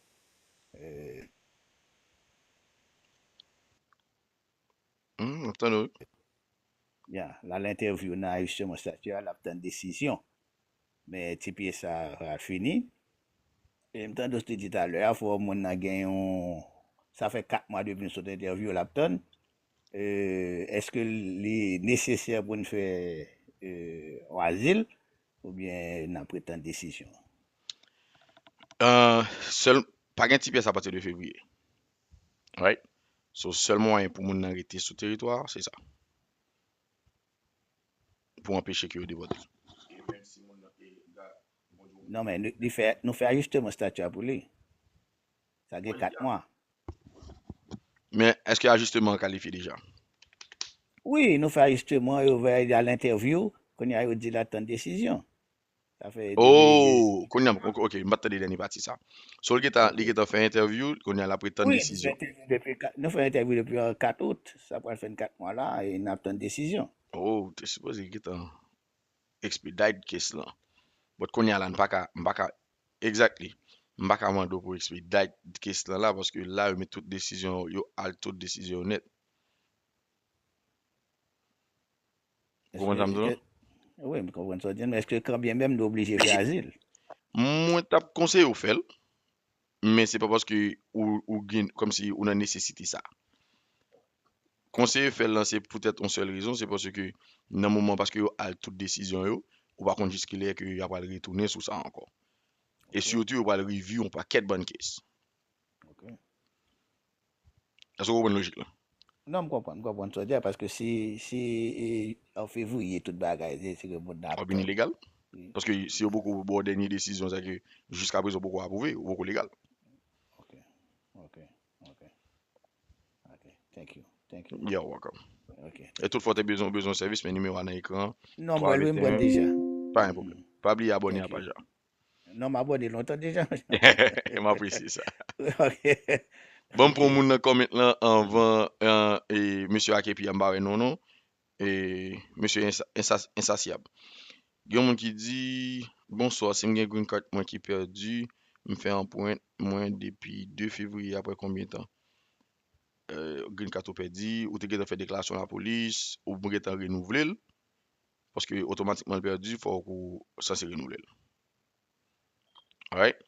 E, Hmm, m ap tande w. Ya, l al entèvyou nan ajisteman estati a, l ap tann desizyon. Men T P S sa a fini. E m tande w te di talè a, fò moun nan gen yon, sa fè kat mwa depi n sot entèvyou l ap tann. E, èske li nesesè pou n fè, e, yon azil, oubyen n ap ret tann desizyon? Euh, sèl, pa gen T P S apati de fevriye. Right? So, sèl mwayen pou moun nan rete sou teritwa a, se sa. Pou anpeche ke yo depòte l. Non, men nou, li fè, nou fè ajisteman estati a pou li. Sa gen kat mwa. Men, èske ajisteman an kalifye deja? Wi, nou fè ajisteman, yo voye l al entèvyou, kounye a yo di l atann desizyon. Sa fè depi Oh, kounye a, ok, ok, m pa t tande dènye pati sa. So, li gentan, li gentan fè entèvyou, kounye a l ap ret tann Wi, nou fè desizyon. Entèvyou depi kat, nou fè entèvyou depi, euh, kat out. Sa pral fè n kat mwa la, e n ap tann desizyon. Oh, te sipoze gentan expedite case lan. But kounye a la, m pa ka, m pa ka, exactly. M pa ka mande w pou expedite case lan la, paske la, yo met tout desizyon, yo al tout desizyon yo nèt. Ou konprann sa m di w lan? Wi, m konprann sa w di m, men èske kanbyen menm nou oblije fè azil? Mwen t ap konseye w fè l, men se pa paske ou, ou gen, kòmsi ou nan nesesite sa. Konseye fè l lan, se poutèt yon sèl rezon, se paske nan moman, paske yo al tout desizyon yo, ou pa konn jiskilè ke y ap al retounen sou sa ankò. E Ok. Sitou, yo pral review yon pakèt bann case. Ok. Èske w konprann lojik lan? Non, m konprann, m konprann sa w di a, paske si, si, e, an fevriye tout bagay, se, se ke moun nan ap W ap vin tann. Ilegal? Wi. Paske si yo poko ba w dènye desizyon, sa ke jiskaprezan w poko apwouve, ou poko legal. Ok, ok, ok. Ok, thank you, thank you. You're welcome. Ok. E tout fwa w te bezwen, bezwen sèvis, men nimewo a nan ekran an. Non, mwen, wi, m pran deja. Pa gen pwoblèm. Pa bliye abòne a paj la. Non, m abòne lontan deja. M apresye sa. Ok. Bon, m pran moun nan comment lan anvan, euh, e, mesye a ke pi a m pa wè non, non. E, mesye Ensa-, Ensa-, Ensasyab. Gen yon moun ki di, "Bonswa, si m gen green card mwen ki pèdi, m fè anprent mwen depi de fevriye, apre konbyen tan?" Euh, green card ou pèdi, ou te gentan fè deklarasyon lapolis, ou gentan renouvle l. Paske otomatikman l pèdi, fòk ou sanse renouvle l. Alright?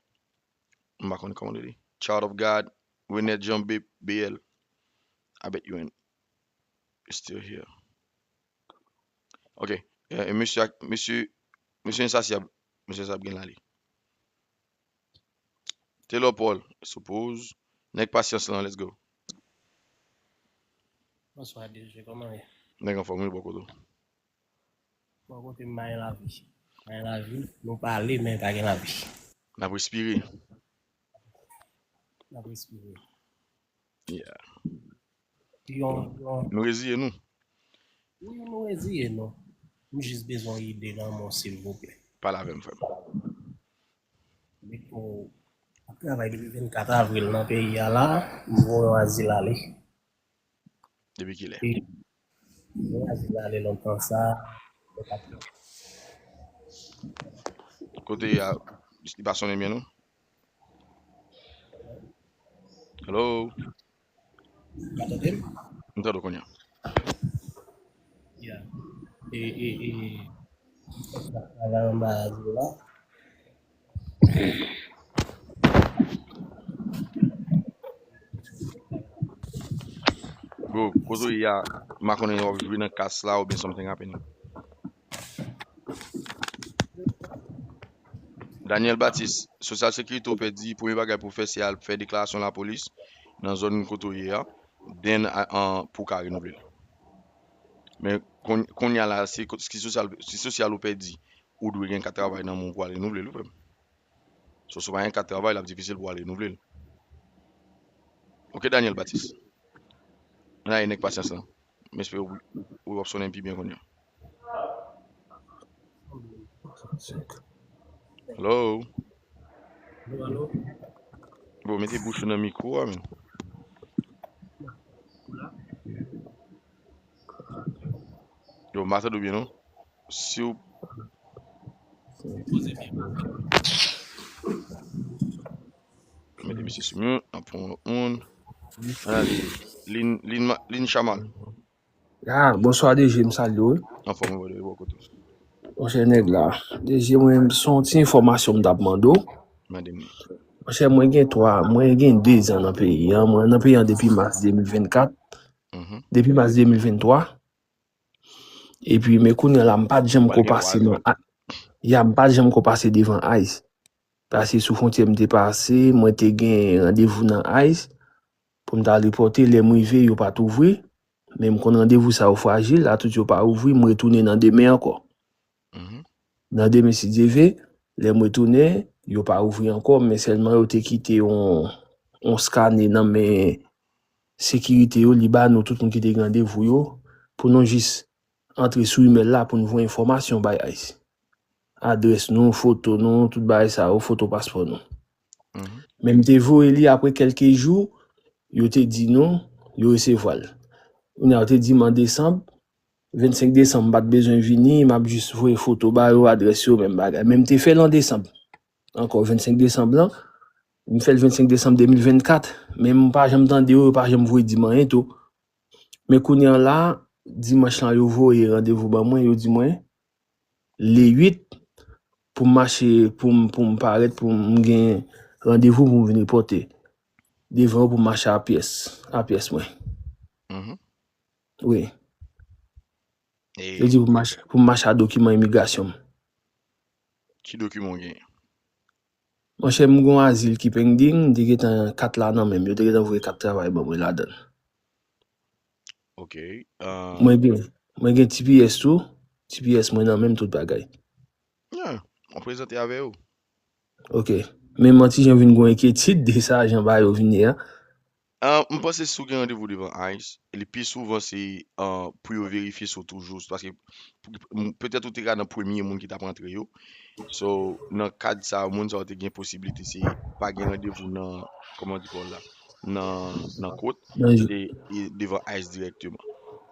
M pa konn kòman li rele. Child of God, Renette Jean B-, B L. I bet you ain't still here. Ok. E, e mesye ak, mesye, mesye Ensasyab, mesye Ensasyab gen la li. Taylor Paul, sou poz. Nèg pasyans lan, let's go. Bonswa, D J, kòman w ye? Nèg anfòm, wi, bò kote w. Bò kote m, pa gen lavi. Pa gen lavi, nou pale, men pa gen lavi. N ap respire. N ap respire. Yeah. Yon, yon Nou reziye nou. Wi, nou reziye nou. M jis bezwen ide nan men w, silvouplè. Pale avè m, frè m. Wi, m ap travay depi vennkat avril nan peyi a la, m voye yon azil ale. Depi kilè? E, m voye azil ale lontan sa. Kote a, li pa sonnen byen, non? Hello? Ou tande m? M tande w kounye a. Yeah. E, e, e, travay anba azil la. Bro, kote w ye a, m pa konnen w ap jwe nan kas la oubyen something happening. Daniel Baptiste, Social Security ou pèdi, premye bagay pou fè se al fè deklarasyon lapolis nan zòn kote w ye a, then a- an, pou w ka renouvle l. Men konn- kounye a la, si, si sosyal, si sosyal ou pèdi, ou dwe gen kat travay nan men w pou al renouvle l, wi, frè m. So, si w pa gen kat travay, l ap difisil pou w al renouvle l. Ok, Daniel Baptiste. Ann ale nèg pasyans lan. M espere w, w ap sonnen pi byen kounye a. Hello? Bon, mete bouch ou nan mikwo a, men. Yo, m pa tande w byen, non. Si w Mete misye sou mute, n ap pran yon lòt moun. Ann ale, Lin, Lin, Ma- Lin Chamal. Ah, bonswa D J, m salye w. Anfòm, wi, bò kote w. Monchè nèg la. D J, mwen, se yon ti enfòmasyon m t ap mande w. Mande m. Monchè, mwen gen twa, mwen gen de zan nan peyi an. Mwen nan peyi an depi mas de mil vennkat. Mhm. Depi mas de mil venntwa. Epi, men kounye a la, m pa t janm ko pase nan a- ya, m pa t janm ko pase devan ice. Pase sou fwontyè m te pase, mwen te gen randevou nan ice pou m ta al repòte. Lè m rive, yo pa t ouvri. Men m konn randevou sa yo frajil, atout yo pa ouvri, m retounen nan demen ankò. Mhm. Nan demen, si Dye ve, lè m retounen, yo pa ouvri ankò, men sèlman yo te kite yon, yon skane nan men sekirite yo, li ba nou tout moun ki te gen randevou yo, pou nou jis antre sou imèl la pou n voye enfòmasyon bay ice. Adrès nou, foto nou, tout bagay sa yo, foto paspò nou. Mhm. Men m te voye li apre kèlke jou, yo te di nou, yo resevwa l. Kounye a, yo te di m an desanm, vennsenk desanm, m pa t bezwen vini, m ap jis voye foto ba yo, adrès yo, menm bagay. Men m te fè l an desanm. Ankò, vennsenk desanm lan, m fè l vennsenk desanm de mil vennkat, men m pa janm tande yo, yo pa janm voye di m anyen tou. Men kounye a la, dimanch lan, yo voye randevou ban mwen, yo di mwen, le uit, pou m mache, pou m, pou m parèt, pou m gen randevou pou m vin repòte devan yo pou m mache a pyès, a pyès mwen. Mhm. Wi. E Yo di pou m mache, pou m mache a dokiman imigrasyon m. Ki dokiman w genyen? Monchè, m gon azil ki pending, m te gentan kat la nan men m. Yo te gentan voye kat travay ban mwen ladan l. Ok. Mwen gen, mwen gen T P S tou. T P S mwen nan men m, tout bagay. Yeah, mwen prezante avè yo. Ok. Men m an ti jan vin gon enkyetid de sa, jan bagay yo vin ye a. Ah, m panse si w gen randevou devan ice, li pi souvan se ah, pou yo verifye si w toujou, paske pou- m- petèt ou te ka nan premye moun ki t ap rantre yo. So, nan kad sa, moun sa yo te gen posiblite se pa gen randevou nan, kòman di kò la, nan, nan kot, Nan se e devan ice dirèkteman.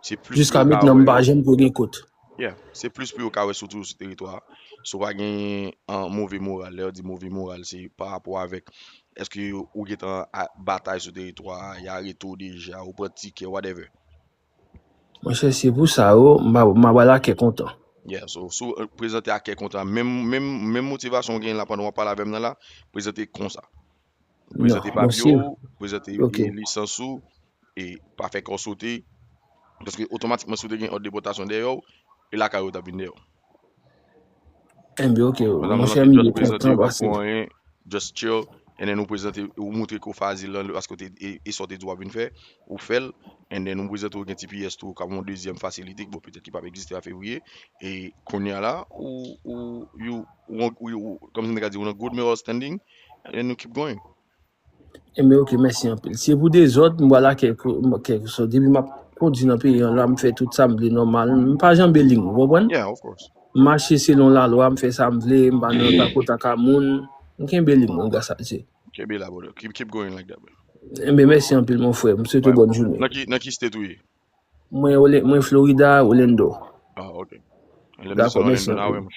Se plis pou yo ka Jiskamentnan, m wè pa yo. Janm ko gen kot. Yeah, se plis pou yo ka wè si w toujou sou teritwa a. Si w pa gen an, move moral, lè yo di move moral, se pa rapò avèk èske ou gentan a- batay sou teritwa a, y arete w deja, ou pran tikè, whatever. Monchè, se pou sa yo, m a- m ap al a kè kontan. Yeah, so, si w eh, prezante a kè kontan, menm, menm, menm motivasyon w gen la pandan w ap pale avè m nan la, prezante konsa. Prezante papye w, prezante lisans ou, e pa fè kò w sote. Paske otomatikman, si w te gen òd depòtasyon dèyè w, e lakay ou t ap vin dèyè w. Enben, ok, monchè, m byen kontan pase. Just chill, and then ou prezante, ou moutre ke w fè azil lan, paske w te, e, e sa w te di w ap vin fè, ou fè l, and then ou prezante w gen T P S tou, kòm yon dezyèm fasilite, bon, petèt ki p ap egziste a fevriye, e kounye a la, ou, ou, you, ou, ou, ou, kòm si m te ka di, ou nan good moral standing, and then you keep going. Enben, ok, mèsi anpil. Se pou dezòd, m pral a kèk, kèk sòt. Depi m ap kondui nan peyi an la, m fè tout sa m vle nòmal. M pa janbe liy, ou konprann? M mache selon lalwa, m fè sa m vle, m pa nan takotaka moun. M kenbe liy mwen, gras a Dye. Kenbe la, brother. Keep, keep going like that, man. Enben, mèsi anpil, mon frè. M swete w bòn jounen. Nan ki, nan ki state ou ye? Mwen, Ole- mwen Florida, Orlando. Ah, ok. Dakò, mèsi anpil.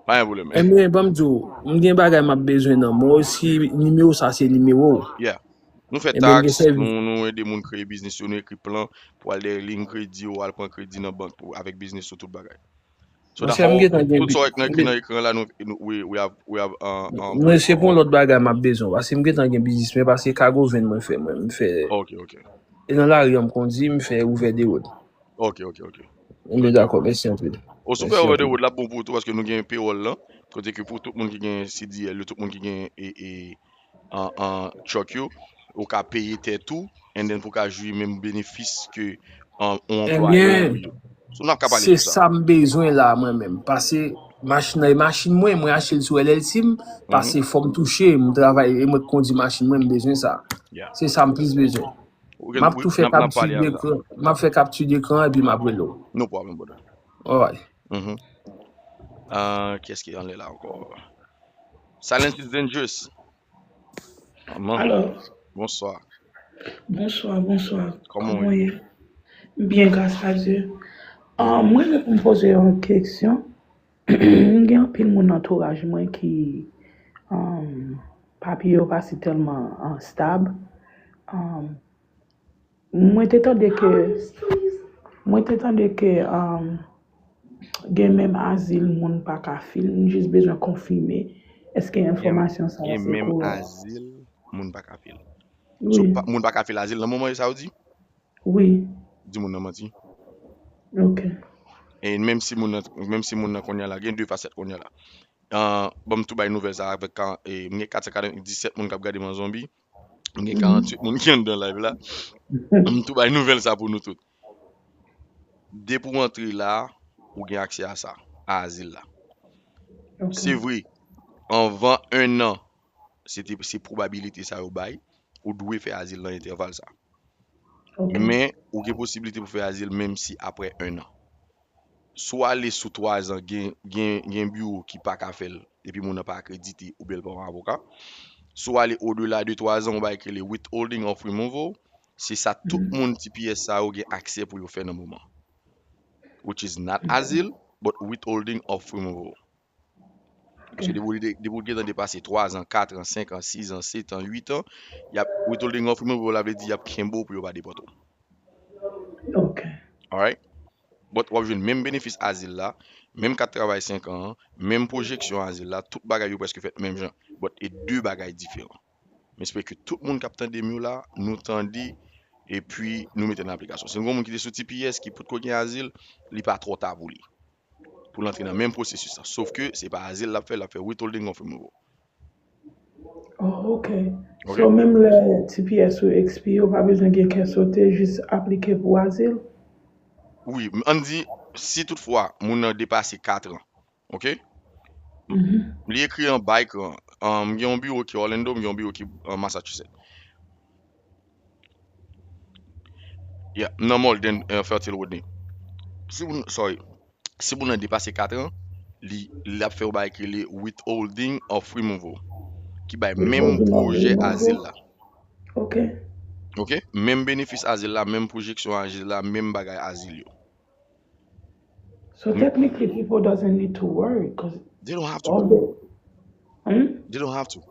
Pa gen pwoblèm, man. Enben, ban m di w, m gen bagay m ap bezwen nan men w, si nimewo sa se nimewo w. Yeah. Nou fè taks, nou, nou ede moun kreye biznis yo, nou ekri plan pou al dèyè liy kredi yo, al pran kredi nan bank pou, avèk biznis yo, tout bagay. So, Monchè, m gentan gen tout sa w ekri nan ekran la, nou, nou, we, we have, we have, uh, um, Mwen, se pou yon lòt bagay m ap bezwen, paske m gentan gen biznis mwen, paske cargo van mwen fè mwen, m fè. Ok, ok. E nan lari an m kondui, m fè over the road. Ok, ok, ok. Enben dakò, mèsi anpil. O, si w fè over the road, l ap bon pou ou tou, paske nou gen payroll lan, Kote ke pou tout moun ki gen C D L yo, tout moun ki gen e, e, an, an truck yo, ou ka peye tèt ou, and then pou ka jwi menm benefis ke an, yon anplwayè. Ebyen, yo. So, n ap ka pale se de sa. Sa m bezwen la, mwen menm. Pase machin nan e machin mwen, mwen achte l sou L L C m, pase fò m touche, m travay e mwen k kondi machin mwen, m bezwen sa. Yeah. Se sa m plis bezwen. Ok, m ap tou fè kapti dekran, m ap fè kapti dekran epi m ap rele w. No problem, brother. Alright. Mhm. Ah, kiyès ki anlè la ankò? Silence is dangerous. Maman. Alo. Bonswa. Bonswa, bonswa. Kòman w ye? Byen, gras a Dye. Ah, mwen, mwen pou m poze yon kesyon. M gen anpil moun nan antouraj mwen ki, um, papye yo pa si tèlman, ah, stab. Um, mwen te tande ke, mwen te tande ke, um, gen menm azil moun pa ka fil. M jis bezwen konfime. Èske enfòmasyon sa a se kòrèk? Gen menm azil moun pa ka fil. So, wi. Moun pa ka fil azil nan moman yo, sa w di? Wi. Di moun nan manti. Ok. E menm si moun nan, menm si moun nan kounye a la, gen de fasèt kounye a la. Ah, bon, m tou bay nouvèl sa avèk ka-, e, m gen kat san katrevenndisèt moun k ap gade m an zonbi. M gen karanntuit moun ki anndan live la. M tou bay nouvèl sa pou nou tout. Depi w antre la, ou gen aksè a sa, a azil la. Ok. Se vre, anvan en an, se te, se pwobabilite sa yo bay, ou dwe fè azil nan entèval sa. Ok. Men, ou gen posiblite pou fè azil menm si apre en an. Si w ale sou twa zan, gen, gen, gen biwo ki pa ka fè l, epi moun nan pa akredite, oubyen l pa yon avoka. Si w ale odela de twa zan, yon bagay ki rele withholding of removal, se sa tout moun T P S sa yo gen aksè pou yo fè nan moman. Which is not azil, but withholding of removal. Paske depi w, depi w gentan depase twa zan, kat an, senk an, sis an, sèt an, uit an, y ap withholding of removal la vle di y ap kenbe w pou yo pa depòte w. Ok. Alright? But w ap jwenn menm benefis azil la, menm kat travay senk an an, menm pwojeksyon azil la, tout bagay yo prèske fèt menm jan. But e de bagay diferan. M espere ke tout moun k ap tande m yo la, nou tande, epi nou mete nan aplikasyon. Si gen moun ki te sou T P S, ki potko gen azil, li pa twò ta pou li. Pou l antre nan menm pwosesis la. Sof ke se pa azil l ap fè, l ap fè withholding of removal. Oh, ok. Ok. So, menm lè T P S ou ekspire, ou pa bezwen gen kè sote, jis aplike pou azil? Wi, ann di, si toutfwa moun nan depase kat an, ok? Mhm. Li ekri anba ekran an. Um, m gen yon biwo ki Orlando, m gen yon biwo ki, uh, Massachusetts. Yeah, nan Malden, uh, Fertile Woodney. Si moun, sorry. Si moun nan depase kat an, li, l ap fè yon bagay ki rele withholding of removal, ki bay menm pwojè azil la. Ok. Ok? Menm benefis azil la, menm pwojeksyon azil la, menm bagay azil yo. So technically, people doesn't need to worry, 'cause they don't have to. All the, hmm? They don't have to.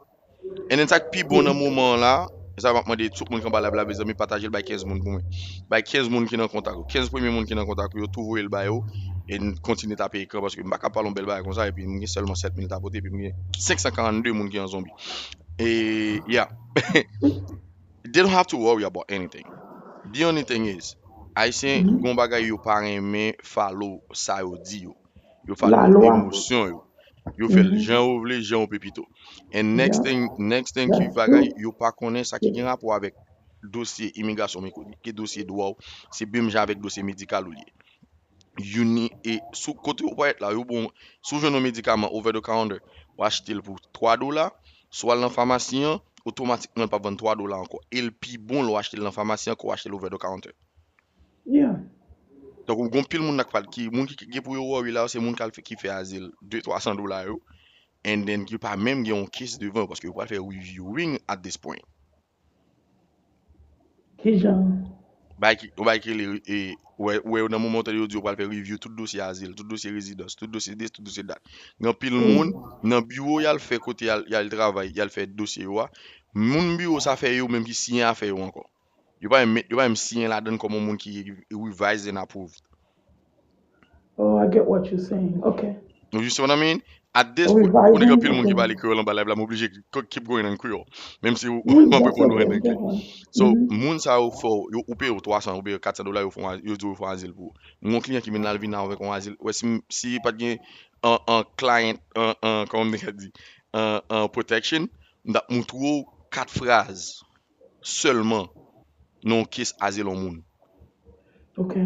And then sa k pi bon nan moman an la, e sa m ap mande tout moun ki anba live la, mezanmi, pataje l bay kenz moun pou mwen. Bay kenz moun ki nan kontak ou. Kenz premye moun ki nan kontak ou yo, tou voye l ba yo, e n kontinye tape ekran, paske m pa ka pale yon bèl bagay konsa, epi m gen sèlman sèt mil tapote, epi m gen senk san karannde moun ki an zonbi. E, yeah. They don't have to worry about anything. The only thing is, Ayisyen, gon bagay yo pa renmen follow sa yo di yo. Yo follow emosyon yo. Yo fè l jan yo vle, jan yo pe pito. And next thing, next thing ki bagay yo pa konnen, sa ki gen rapò avèk dosye imigrasyon, men ki dosye dwa w, se menm jan avèk dosye medikal ou li ye. You need, e sou kote ou parèt la, yo bon, si w jwenn yon medikaman over the counter, w achte l pou twa dola, si w al nan famasi an, otomatikman l p ap vann twa dola ankò. E l pi bon lè w achte l nan famasi an ke w achte l over the counter. Yeah. Donk, gon pil moun nan k pral, ki, moun ki, ki gen pou yo worry la, se moun k al fè, ki fè azil de twa san dola yo, and then ki pa menm gen yon case devan yo, paske yo pral fè reviewing at this point. Kijan? Bay ki, yon bagay ki rele, e, wè, wè, nan moman w tande yo di yo pral fè review tout dosye azil, tout dosye rezidans, tout dosye this, tout dosye that. Gen anpil moun, nan biwo y al fè kote y al, y al travay, y al fè dosye yo a, moun biwo sa fè yo menm ki siyen afè yo ankò. Yo pa menm met, yo pa menm siyen ladan l kòm yon moun ki revise and approved. Oh, I get what you're saying. Ok. You see what I mean? At this point, ou gen anpil moun ki pale kreyòl anba live la, m oblije keep going in Creole. Menm si ou, m ap reponn ou an anglè. So, moun sa yo fè w, yo, ou peye yo twa san, ou peye yo kat san dola, yo fè w, yo di w yo fè w azil pou ou. M gen yon kliyan ki vin la, l vin la avèk yon azil. Wè, si, si pa t gen an, an client, an, an, kòman m te ka di, an, an protection, m t ap montre w kat fraz sèlman nan yon case azil yon moun. Ok.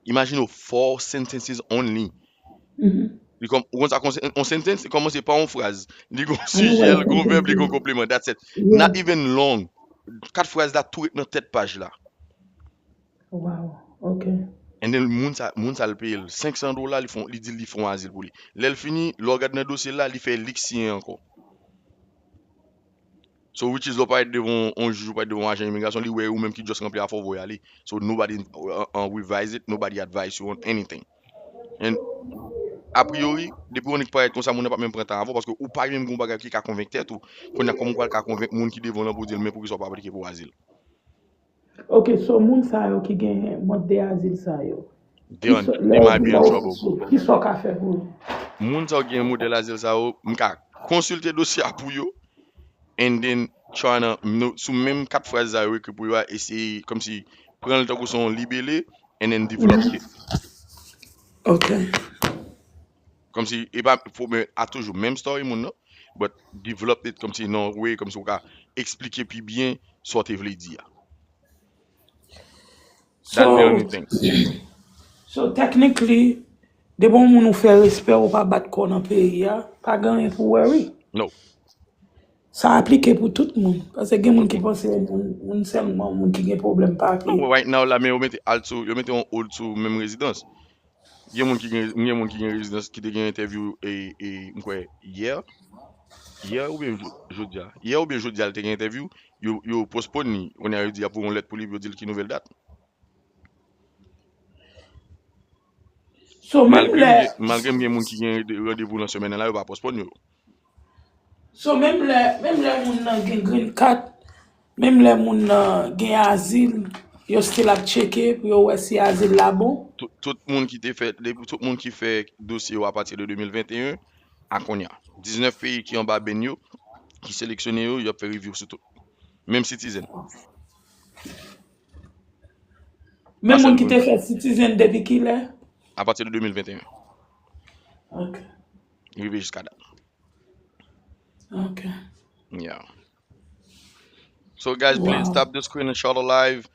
Imagine w, four sentences only. Mhm. Li kòm, ou konn sa, yon sentence, li kòmanse pa yon fraz. Li gon Wi, sijè, wi, li gon vèb, li gon wi. Konpleman. That's it. Yeah. Not even long. Kat fraz la tou ret nan tèt paj la. Wow. Ok. And then moun sa, moun sa l peye l senk san dola, li fon, li di li fon azil pou li. Lè l fini, lè w gad nan dosye l la, li fè li k siyen ankò. So, which is, lè w parèt devan yon jij, ou parèt devan yon ajan imigrasyon, li wè ou menm ki just ranpli afè w voye ale. So, nobody, uh, uh, revise it, nobody advise you on anything. And, a priori, depi yon nèg parèt konsa, moun nan pa menm pran tan avè w, paske ou pa menm gon bagay ki ka konvenk tèt ou. Kounye a, kòman ou pral ka konvenk moun ki devan w lan pou di l, men poukisa w pa aplike pou azil? Ok, so moun sa yo ki gen mòd de azil sa yo, They, kisa, they lè yo might be vin in ba w trouble. sou, kisa w ka fè pou yo? Moun sa yo gen modèl azil sa yo, m ka konsilte dosye a pou yo, and then tryna, nou, sou menm kat fraz sa yo ekri pou yo a, eseye, kòmsi, pran l tankou se yon libele, and then develop Mhm. it. Ok. Kòmsi, e pa, fo, men, a toujou menm story moun nan, but develop it kòmsi nan yon way, kòmsi ou ka eksplike pi byen sa w te vle di a. That's the only So, thing. so technically, depi yon moun ou fè respè, ou pa bat kò w nan peyi a, pa gen anyen pou worry. No. Sa aplike pou tout moun. Paske gen moun ki panse moun, moun sèlman, moun ki gen pwoblèm papye. Non, right now la, men yo mete alt sou, yo mete yon hold sou menm rezidans. Gen moun ki gen, gen moun ki gen rezidans ki te gen entèvyou, e, e, m kwè, yè, yè oubyen jo-, jodi a. Yè oubyen jodi a, li te gen entèvyou, yo, yo postpone li. Kounye a, yo di y ap voye yon lèt pou li, pou yo di l ki nouvèl dat. So, menm Malgre m lè, gen, malgre m gen moun ki gen rande-, randevou nan semèn nan la, yo pa postpone yo. so menm lè, menm lè moun nan gen green card, menm lè moun nan gen azil, yo still ap tcheke pou yo wè si azil la bon. Tout, tout moun ki te fè, depi tout moun ki fè dosye yo apati de de mil venteyen a kounye a. Diznèf peyi ki anba ben yo, ki seleksyone yo, y ap fè review sou tout. Menm citizen. Men Pa moun sèl ki moun. Te fè citizen depi ki lè? Apati de de mil venteyen. Ok. Rive jiska dat. Ok. Yeah. So guys, please Wow. Tap the screen and share the live,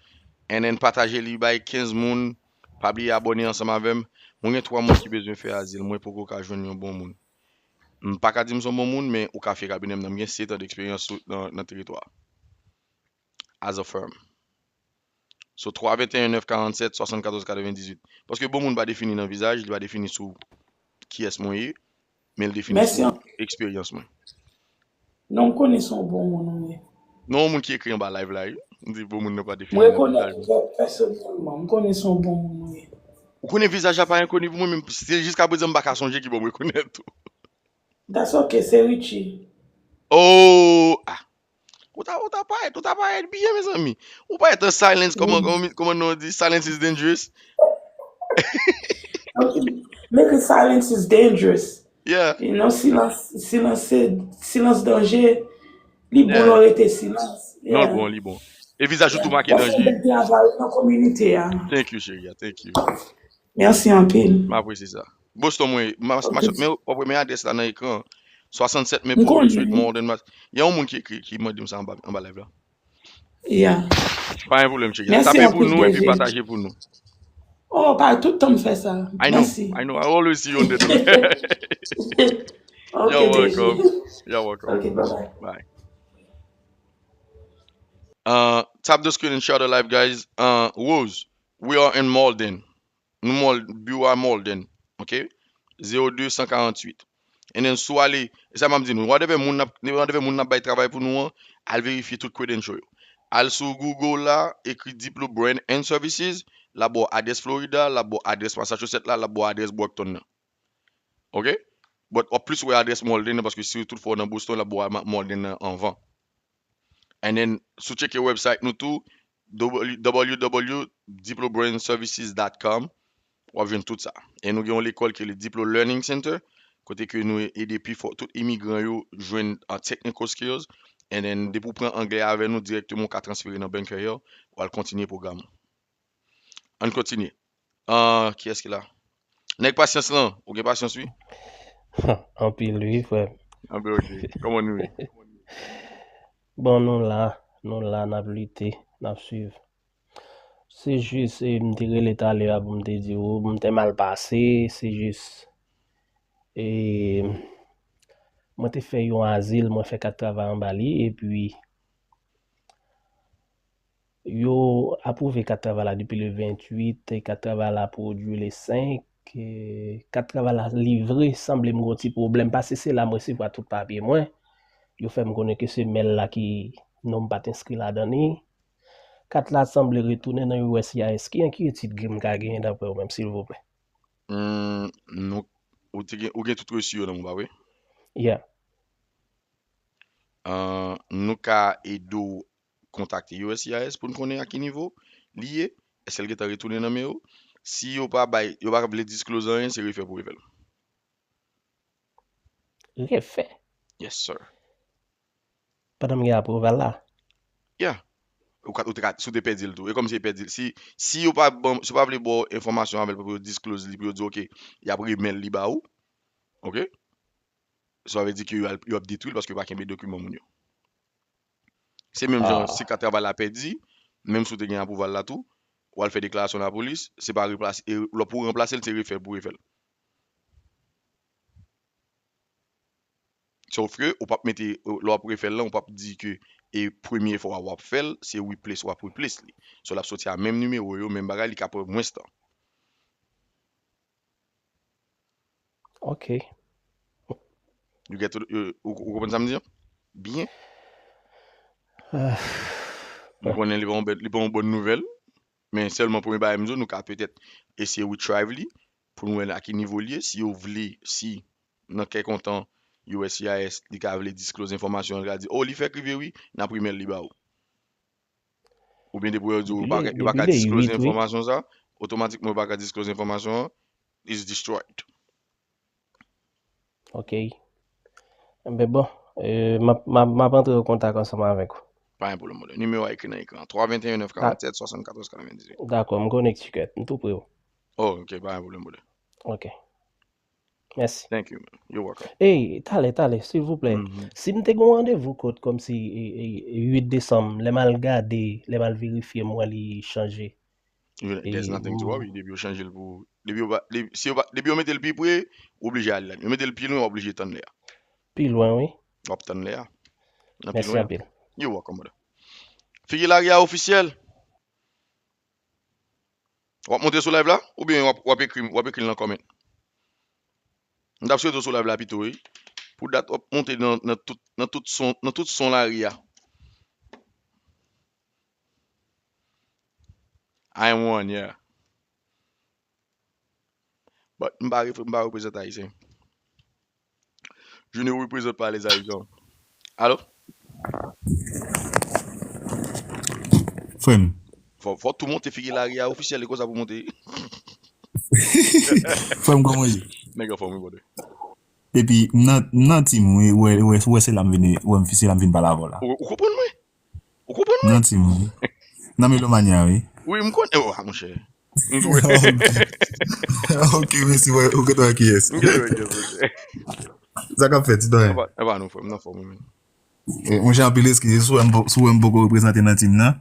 and then pataje li bay kenz moun. Pa bliye abòne ansanm avè m. Mwen gen twa moun ki bezwen fè azil. Mwen poko ka jwenn yon bon moun. M pa ka di m se yon bon moun, men ou ka fye kabinè m nan. M gen sèt an deksperyans sou, nan, nan teritwa. As a firm. So, twa venteyen nèf karannsèt swasannkatòz katrevendizuit. Paske bon moun pa defini nan vizaj, li pa defini sou kiyès mwen ye, men li defini Mèsi sou anpil. Eksperyans mwen. Non, m konnen se yon bon moun ou ye. Non, yon moun ki ekri anba live la, wi. M di bon moun nan pa M defini nan rekonèt vizaj. Pè-, pèsonèlman, m konnen se yon bon moun ou ye. Ou konnen vizaj la pa enkoni pou mwen, men still jiska prezan m pa ka sonje ki bò m rekonèt ou. That's ok, se Richie. Oh! Ah! Ou ta, ou ta parèt, ou ta parèt byen, mezanmi. Ou parèt an silence, kòman, Wi. Kòman, kòman non di? Silence is dangerous. Ok. Make it silence is dangerous. Yeah. You know, silans, silans se, silans danje. Li bon Yeah. lè w rete silans. Non, li Yeah. bon, li bon. E vizaj ou tou Yeah. make W ap fè danje. bèl travay nan kominote a. Thank you, cheri, thank you. Mèsi anpil. M apresye sa. Boston, mwen, ma, ma, Ok. men, w ap wè men adrès la nan ekran. Swasannsèt M Maple Street, konnen. Malden, Mass. Gen yon moun ki ekri, ki mande m sa anba, anba live la. Yeah. Pa gen pwoblèm, cheri. Mèsi Tape pou anpil, nou epi D J. Pataje pou nou. Oh, pa tout tan m fè sa. I know, Mèsi. I know. I always see you on the Ok, You're D J. welcome. You're welcome. Ok, bye bye. Bye. Uh, tap the screen and share the live, guys. Uh, Rose, we are in Malden. Nou Mòl-, biwo a Malden, ok? Zewo de san karanntuit. And then, si w ale, e sa m ap di nou, whatever moun n ap, whatever moun n ap bay travay pou nou an, al verifye tout credential yo. Al sou Google la, ekri Diplo Brand and Services, l ap ba w adrès Florida, l ap ba w adrès Massachusetts la, l ap ba w adrès Brockton nan. Ok? But w ap plis wè adrès Malden nan, paske si tout fwa w nan Boston, l ap ba w a-, Malden nan anvan. And then, si w tcheke website nou tou, w w w diplo brand services dot com, w ap jwenn tout sa. E nou gen yon lekòl ki rele Diplo Learning Center, kote ke nou ede pi fò tout imigran yo jwenn, uh, technical skills. And then, depi w pran anglè avè nou dirèkteman, w ka transfere nan Banker Hill, w al kontinye pwogram ou. Ann kontinye. Ah, kiyès ki la? Nèg pasyans lan, ou gen pasyans, wi. Anpil, wi, frè. Anpil, ok. Kòman nou ye? Bon, nou la, nou la, n ap lite, n ap swiv. Se jis, e, m te rele talè a pou m te di w, m te mal pase, se jis, e, mwen te fè yon azil, mwen fè kat travay anba li, epi yo apwouve kat travay la depi le venntuit, e kat travay la pwodui le senk, e kat travay la livre, sanble m gen yon ti pwoblèm, paske se la m resevwa tout papye mwen. Yo fè m konnen ke se mèl la ki non m pa t enskri ladan li. Kat la sanble retounen nan U S C I S. Ki enkyetid ke m ka genyen daprè w menm, silvouplè? Hmm, nou, ou te gen, ou gen tout resi yo nan men w, pa vre? Yeah. Ah, nou ka ede w kontakte U S C I S pou n konnen a ki nivo li ye. Èske l gentan retounen nan men yo? Si yo pa bay, yo pa vle disclose anyen, se refè pou refè l. Refè? Yes, sir. Pandan m gen apwouval la? Yeah. Ou ka, ou te ka, si w te pèdi l tou. E kòmsi e pèdi l. Si, si yo pa ban, si yo pa vle ba w enfòmasyon avè l pou yo disclose li, pou yo di, ok, y ap remèt li ba ou. Ok? Sa vle di ke yo al, yo ap detwi l paske yo pa kenbe dokiman moun yo. Se menm jan, ah, si kat travay la pèdi, menm si w te gen apwouval la tou, w al fè deklarasyon lapolis, se pa replase, e lè pou ranplase l, se refè pou refè l. Sòf ke ou p ap mete, lè w ap refè l lan, ou p ap di ke e premye fwa w ap fè l, se replace w ap replace li. So l ap soti a menm nimewo yo, menm bagay, li ka pran mwens tan. Ok. You get to the, ou, ou konprann sa m di an? Byen. Ah. Mwen konnen li pa yon bèl, li pa yon bòn nouvèl, men sèlman premye bagay m di w, nou ka petèt eseye retrieve li pou nou wè a ki nivo l ye. Si yo vle, si nan kè kontan U S C I S li ka vle disclose enfòmasyon an, li ka di, oh, li fèk rive wi, n ap remèt li ba ou. Oubyen depi yo di w pa, yo pa ka disclose enfòmasyon sa, otomatikman yo pa ka disclose enfòmasyon an, is destroyed. Ok. Enben bon, e, m ap, m ap, m ap antre an kontak ansanm avèk ou. Pa gen pwoblèm, brother. Nimewo a ekri nan ekran. Twa venteyen nèf karannsèt swasannkatòz katrevendizuit. Dakò, m Connecticut, m tou pre w. Oh, ok, pa gen pwoblèm, brother. Ok. Mèsi. Thank you, man. You're welcome. Ey, talè, talè, silvouplè. Mhm. Si m te gen yon randevou kot kòmsi, e, e, e, uit desanm, lè m al gade, lè m al verifye, m wè li chanje. You, there's nothing to worry. Depi yo chanje l pou, depi yo pa, depi, si yo pa, depi yo mete l pi pre, ou oblije ale la. Yo mete l pi lwen, w oblije tann lè a. Pi lwen, wi. W ap tann lè a. Nan pi lwen. Mèsi anpil. You're welcome, brother. Figi Lari a ofisyèl. W ap monte sou live la? Oubyen w ap, w ap ekri, w ap ekri l nan comment? M t ap swete w sou live la pito, wi. Pou dat w ap monte nan, nan tout, nan tout son, nan tout son Lari a. I am one, yeah. But m pa, m pa reprezante Ayisyen. Je ne représente pas les Haïtiens. Alo? Frè m. Fò, fò tou monte figi Lari a ofisyèl, e konsa pou monte. Frè m, kòman ye? Nèg anfòm, wi, brother. Epi, m nan, m nan team, wi, wè, wè, wè, se la m vin, wè, m, se la m vin pale avè w la. Ou, ou konprann mwen? Ou konprann mwen? Nan team, wi. Nan Melomania, wi. Wi, m konnen. Oh, ah, monchè. Ok, mèsi, wè, ou gentan wè kiyès. M gentan wè kiyès, monchè. Sa k ap fèt, sitwayen? Anba, anba nou, frè m, nan fòm, wi, men. Eh, monchè, anpil eskize, si w wè m po-, si w wè m poko reprezante nan team nan,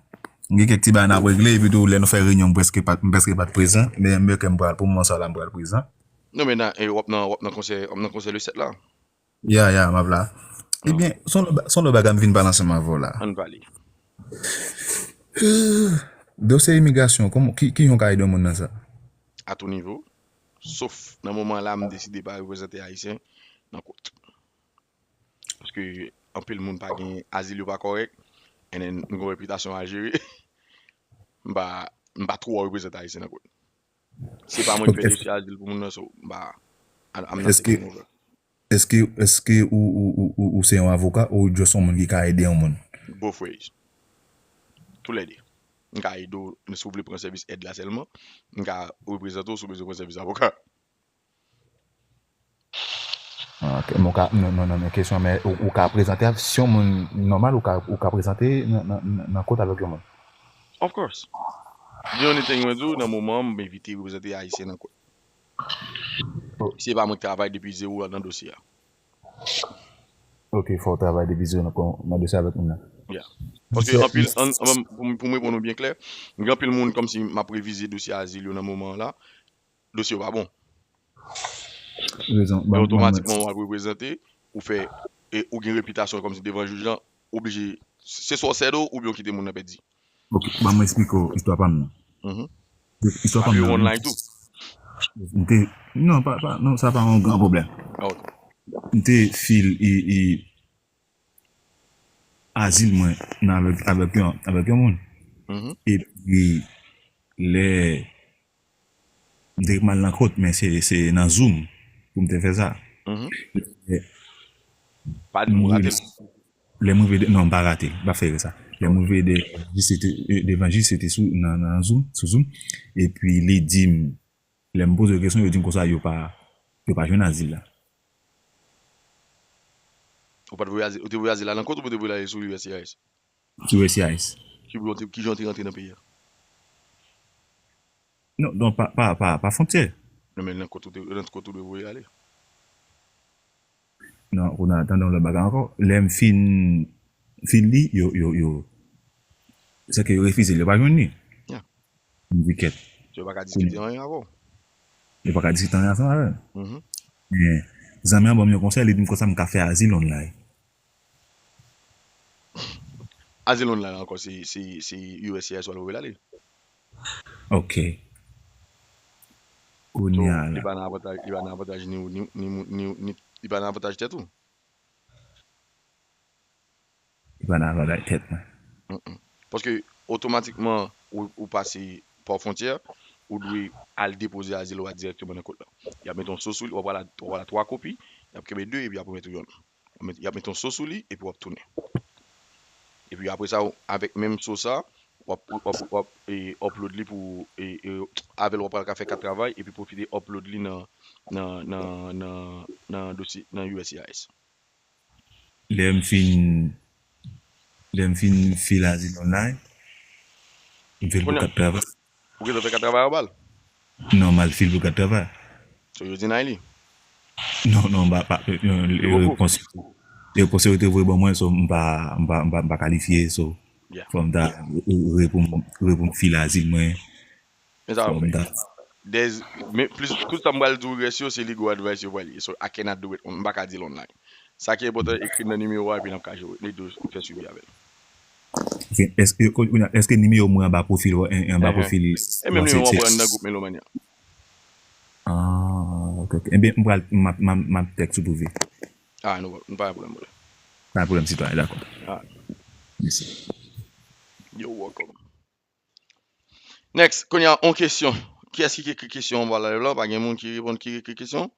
gen kèk ti bagay n ap regle, epi tou, lè nou fè reyinyon, m prèske pa t, m prèske pa t prezan, men, men ke m pral, pou moman sa la, m pral prezan. Non, men nan, eh, w ap nan, w ap nan konsè, w ap nan konsè le sèt la. Ya, ya, m ap la. Ebyen, se yon lòt ba-, se yon lòt bagay m vin pale ansanm avè w la. Ann pale. Dosye imigrasyon, kòman, ki, ki jan w ka ede yon moun nan sa? A tou nivo. Sof nan moman la, m deside pa reprezante Ayisyen nan kot. Paske anpil moun pa gen azil yo pa kòrèk, and then m gen repitasyon a jere. M pa, m pa twò reprezante Ayisyen nan kot. Se pa mwen ki fè dosye azil pou moun nan, so, m pa, I'm, I'm not taking over. Èske, èske ou, ou, ou, ou, ou se yon avoka ou just yon moun ki ka ede yon moun? Both ways. Toulède. M ka ede w, si w vle pran sèvis èd la sèlman. M ka reprezante w si w bezwen pran sèvis avoka. Ah, ok. Men w ka, non, non, non, men kesyon, men ou, ou ka prezante a, si yon moun nòmal, ou ka, ou ka prezante nan, nan, nan, nan kot avèk yon moun. Of course. The only thing mwen di w, nan moman an, m evite reprezante Ayisyen nan kot. Se pa mwen ki travay depi zewo nan dosye a. Ok, fò w travay depi zewo nan, nan dosye avèk moun nan. Yeah. Paske anpil, an, an, pou, pou m reponn ou byen klè, gen anpil moun kòmsi m ap revize dosye azil yo nan moman an la, dosye yo pa bon. Rezon. Men otomatikman w al reprezante, ou fè, e ou gen repitasyon kòmsi devan jij lan, oblije, se swa w sèdo oubyen w kite moun nan pèdi. Ok, ban mwen eksplike w istwa pa m nan. Istwa pa m nan. Online tou. M te, non, pa, pa, non, sa pa yon gran pwoblèm. M te fil e, e azil mwen nan avèk, avèk yon, avèk yon moun. Epi lè m te mal nan kot, men se, se nan Zoom pou m te fè sa. Pa di m rate l. Lè m rive de, non, m pa rate l, m pa fè erè sa. Lè m rive de, jis se te, e, devan jij, se te sou, nan, nan Zoom, sou Zoom. Epi li di m, lè m poze yo kesyon, yo di m konsa yo pa, yo pa jwenn azil la. Ou pa t voye azil, ou te voye azil la nan kot oubyen ou te voye l ale sou U S C I S? Sou U S C I S. Ki jan w te, ki jan w te rantre nan peyi a? Non, non, pa, pa, pa, pa fwontyè. Non, men nan kot ou te, nan kot ou te voye ale. Non, kounye a, tande yon lòt bagay ankò. Lè m fin, fin li, yo, yo, yo, se ke yo refize l, yo pa jwenn li. M di kèt. Yo pa ka diskite anyen avè w. Yo pa ka diskite anyen ansanm avè m. Men zanmi an ban m yon konsèy, li di m konsa m ka fè azil online. Azil online ankò, se, se, se U S C I S w al voye l ale. Ok. Kounye a la. Li pa nan avantaj, li pa nan avantaj ni ou, ni, ni, ni, ni, li pa nan avantaj tèt ou. Li pa nan avantaj tèt mwen. Paske otomatikman ou, ou pase pa fwontyè, ou dwe al depoze azil ou a dirèkteman nan kot la. Y ap mete yon so sou li, w ap pral a, w ap pral a twa kopi, y ap kenbe de epi y ap remèt ou yonn. Y ap met, y ap mete yon so sou li epi w ap tounen. Epi apre sa, avèk menm so sa, w ap, w ap, w ap e, upload li pou, e, e, avè l w ap pral ka fè kat travay epi pwofite upload li nan, nan, nan, nan, nan dosye, nan U S C I S. Lè m fin, lè m fin fil azil online, m fè l pou kat travay. Ou gentan fè kat travay anba l? Non, m al fil pou kat travay. So yo deny li? Non, non, m pa, pa, repons, repons yo te voye ban mwen, so m pa, m pa, m pa, m pa kalifye, so fò m ta re pou m, re pou m fil azil mwen. Men sa w ap fè. There's, men plis, tout sa m pral di w rès yo, se legal advice yo pral ye. So, I cannot do it. M pa ka di l online. Sa ki enpòtan, ekri m nan nimewo a epi n ap ka jwe, n ap fè swivi avè l. Ok. Èske, èske nimewo mwen anba pwofil, anba pwofil? E menm nimewo mwen pran nan gwoup Melomani an. Ah, ok, ok. Ebyen, m pral, m ap, m ap, m ap tèks ou prive. Ah, nou, nou pa gen pwoblèm, brother. Pa gen pwoblèm, sitwayen, dakò. Ah. Mèsi. You're welcome. Next, kounye a, on kesyon. Kiyès ki ekri kesyon anba live la? Pa gen moun ki reponn, ki ekri kesyon?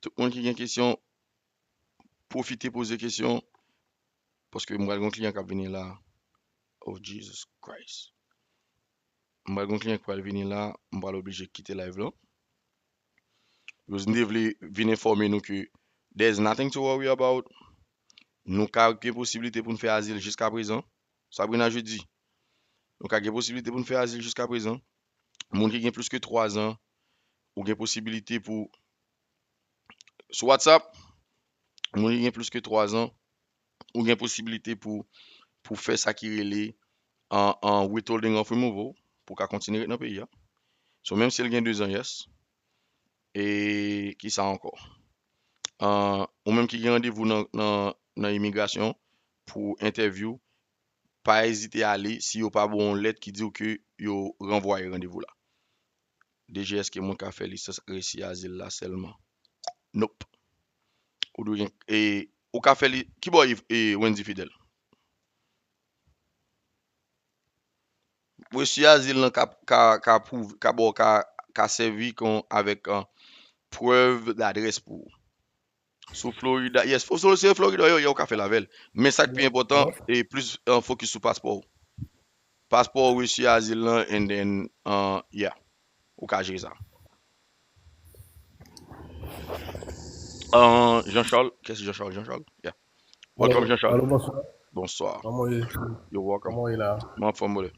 Tout moun ki gen kesyon, pwofite poze kesyon. Paske m pral gen yon kliyan k ap vini la. Oh, Jesus Christ. M pral gen yon kliyan k pral vini la, m pral oblije kite live la. Rosie, m te vle vin enfòme nou ke there's nothing to worry about. Nou ka gen posiblite pou n fè azil jiska prezan. Sabrina, je di. Nou ka gen posiblite pou n fè azil jiska prezan. Moun ki gen plis ke twa zan, ou gen posiblite pou, sou WhatsApp, moun ki gen plis ke twa zan, ou gen posiblite pou, pou fè sa ki rele an, an withholding of removal, pou w ka kontinye ret nan peyi a. So, menm si l gen de zan, yes. E ki sa ankò? An, ou menm ki gen randevou nan, nan, nan imigrasyon pou entèvyou, pa ezite ale si yo pa ba w yon lèt ki di w ke yo ranvwaye randevou la. D G, èske mwen ka fè lisans resi azil la sèlman? Nope. Ou dwe gen, e, ou ka fè li, kibò e, e Wendy Fidèl? Resi azil lan ka, ka, ka pwouve, ka ba w, ka, ka sèvi kon avèk, an, prèv dadrès pou ou. Sou Florida, yes, fo, sou, se Florida, yo, yo, ou ka fè l avè l. Men sa k pi enpòtan, e plis, an, fokis sou paspò w. Paspò w, resi azil lan, and then, an, yeah. Ou ka jere sa. An, Jean Charles, kiyès Jean Charles? Jean Charles? Yeah. Welcome, Jean Charles. Alo, bonswa. Bonswa. Kòman w ye? You're welcome. Kòman w ye la? Mwen anfòm, brother.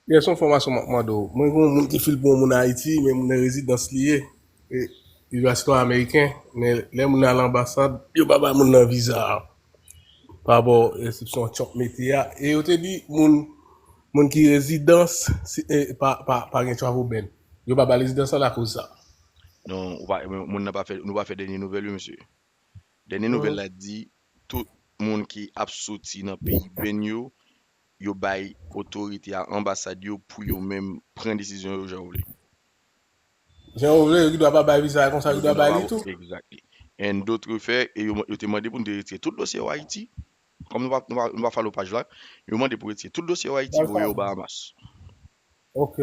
Yes, yon enfòmasyon m ap mande w. Mwen gen yon moun ki fil pou yon moun Ayiti, men moun nan rezidans li ye. E, li dwa sitwayen ameriken, men lè moun nan al anbasad, yo pa bay moun nan viza a. Pa rapò enstriksyon Trump mete a. E yo te di moun, moun ki rezidans, si, e, pa, pa, pa gen travel ban. Yo pa bay rezidans lan akoz sa. Non, ou pa, moun nan pa fè, nou pa fè dènye nouvèl yo, mesye. Dènye nouvèl la di, tout moun ki ap soti nan peyi ban yo, yo bay otorite a, anbasad yo, pou yo menm pran desizyon yo jan yo vle. Jan yo vle, yo ki dwa pa bay viza a konsa, yo ki dwa bay li tou. Exactly. And d'autres faits, e yo, yo te mande pou nou te retire tout dosye yo Ayiti. Kòm nou pa, nou pa, nou pa follow paj la, yo mande pou retire tout dosye yo Ayiti, voye yo Bahamas. Ok.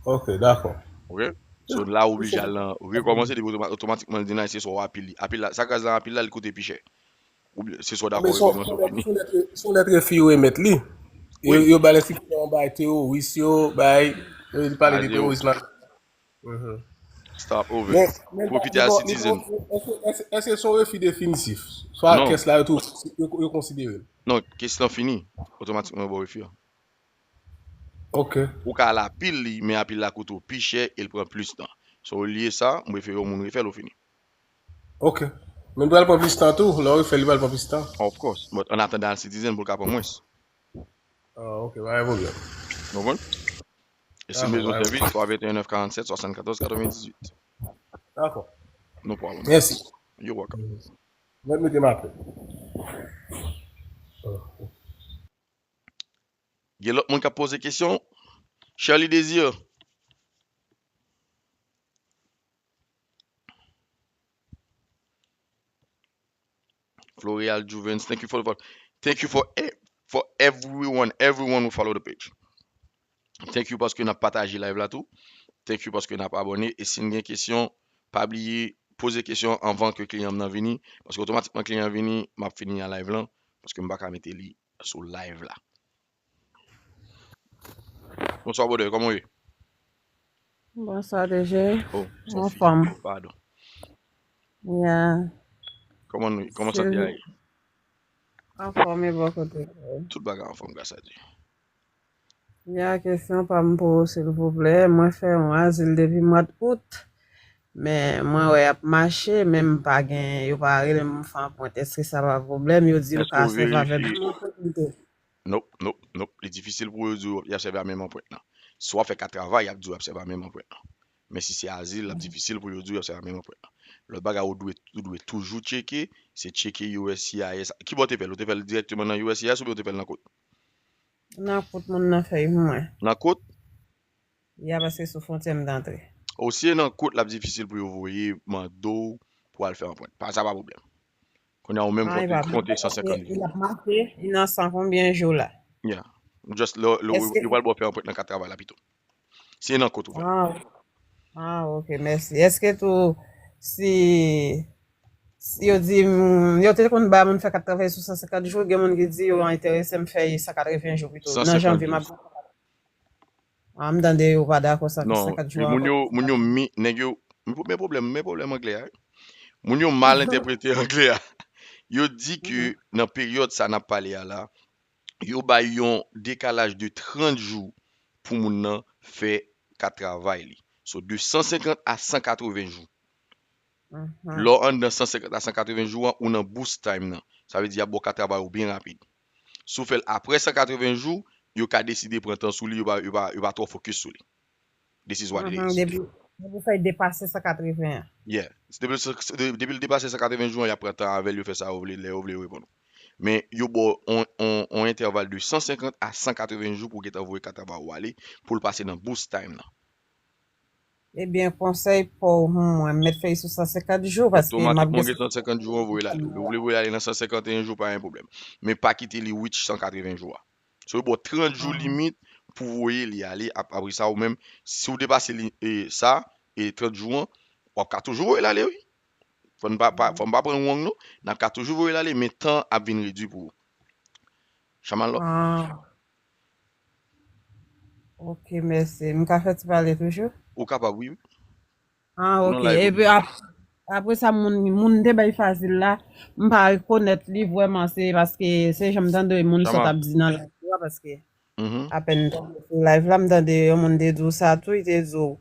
Ok, dakò. Ok? So la ou oblije al nan, rekòmanse depi otoma-, otomatikman li di nan se swa w apil li. Apil la, sa k raz lan apil la, li koute pi chè. Oubyen se swa w dakò rekòmanse ou fini. Se yon lèt refi yo remèt li. Yo, yo ba l enstriksyon, bay teworis yo, bay, yo pale de teworis nan. Stop over. Profite as citizen. Èske se yon refi definitif? Swa kès la yo tou, yo, yo konsidere l. Non, kès lan fini. Otomatikman yo ba w refi an. Ok. Ou ka al apil li, men apil la koute w pi chè e l pran plis tan. So olye sa, m prefere yon moun refè l ou fini. Ok. Men l pral pran plis tan tou. Lè w refè l, li pral pran plis tan. Of course. But an atandan al citizen pou l ka pran mwens. Ah, ok, pa gen pwoblèm. Ou konprann? E si m bezwen sèvis, twa venteyen nèf karannsèt swasannkatòz katrevendizuit. Dakò. No problem. Mèsi. You're welcome. Mwen mete m apre. Gen lòt moun k ap poze kesyon? Shirley Désir. Floreal Juvens, thank you for the follow. Thank you for e- for everyone, everyone who follow the page. Thank you paske n ap pataje live la tou. Thank you paske n ap abòne. E si n gen kesyon, pa bliye poze kesyon anvan ke kliyan m nan vini. Paske otomatikman kliyan an vini, m ap fini a live lan. Paske m pa ka mete li sou live la. Bonswa, brother, kòman w ye? Bonswa, D J. Oh, se Mwen fi. Anfòm. Padon. Yeah. Kòman nou, kòman sante a ye? Anfòm e bò kote. Tout bagay anfòm, gras a Dye. Ya, kesyon pa m pou ou, silvouplè. Mwen fè yon azil depi mwa out. Men mwen wè y ap mache, men m pa gen, yo pa rele m fè anprent. Èske sa pa pwoblèm? Yo di yo ka sèvi avèk menm anprent m te. Nope, nope, nope. Li difisil pou yo di w y ap sèvi a menm anprent lan. Si w ap fè kat travay, y ap di w y ap sèvi a menm anprent lan. Men si se azil, l ap difisil pou yo di w y ap sèvi a menm anprent lan. Lòt bagay ou dwe, ou dwe toujou tcheke, se tcheke U S C I S. Ki bò w te fè l? Ou te fè l dirèkteman nan U S C I S oubyen ou te fè l nan kot? Nan kot moun nan fè y pou mwen. Nan kot? Ya, paske sou fwontyè m t antre. Ou si e nan kot l ap difisil pou yo voye mande w pou al fè anprent. Pa, sa pa pwoblèm. Kounye a ou menm konte, konte san senkant jou. L ap mache, li nan san konbyen jou la? Yeah. Just lè, lè, yo pral ba w fè anprent nan kat travay la pito. Si e nan kot ou fè. Ah, ah, ok, mèsi. Èske tou, si, si yo di, mm, yo te konn ba moun fè kat travay sou san senkant jou, gen moun ki di yo enterese m fè san katreven jou pito. Nan janvye m ap Ah, m tande yo pa dakò sa, Non, san kat jou moun yo, ankò. Moun yo, mi, nèg yo, men pwoblèm, men pwoblèm anglè a. Moun yo mal entèprete anglè a. Yo di ke nan peryòd sa n ap pale a la, yo bay yon dekalaj de trant jou pou moun nan fè kat travay li. So, de san senkant a san katreven jou. Lè w anndan san senkant a san katreven jou an, ou nan boost time nan. Sa vle di y ap ba w kat travay ou byen rapid. Si w fè l apre san katreven jou, yo ka deside pran tan sou li, yo pa, yo pa, yo pa twò fokis sou li. This is what it is. Depi, depi w fè l depase san katreven an. Yeah. Depi, depi l depase san katreven jou an, y ap pran tan avè l, yo fè sa yo vle, lè yo vle yo reponn ou. Men yo ba w on, on, on entèval de san senkant a san katreven jou pou w gentan voye kat travay ou ale, pou l pase nan boost time nan. Ebyen, konsèy pa w pou mwen, m mèt fè l sou san senkant jou, paske m ap Otomatikman, gen san senkant jou an, voye l ale. Ou vle voye l ale nan san senkant e en jou, pa gen pwoblèm. Men pa kite li reach san katreven jou a. So, yo ba w trant jou limit pou voye li ale. Ap-, apre sa, ou menm, si w depase li, e, sa, e trant jou an, w ap ka toujou voye l ale, wi. Fò n pa, pa, fò m pa pran wrong, non. N ap ka toujou voye l ale, men tan ap vin redui pou ou. Chaman lò. Ah. Ok, mèsi. M ka fè ti pale toujou? Ou kapab, wi. Ah, ok. Epi ap-, apre sa, moun, moun te bay Fazil la, m pa rekonèt li vrèman, se paske se jan m tande moun sa t ap di nan live la, paske apèn m tande sou live la, m tande yon moun te di w sa tou, li te di w,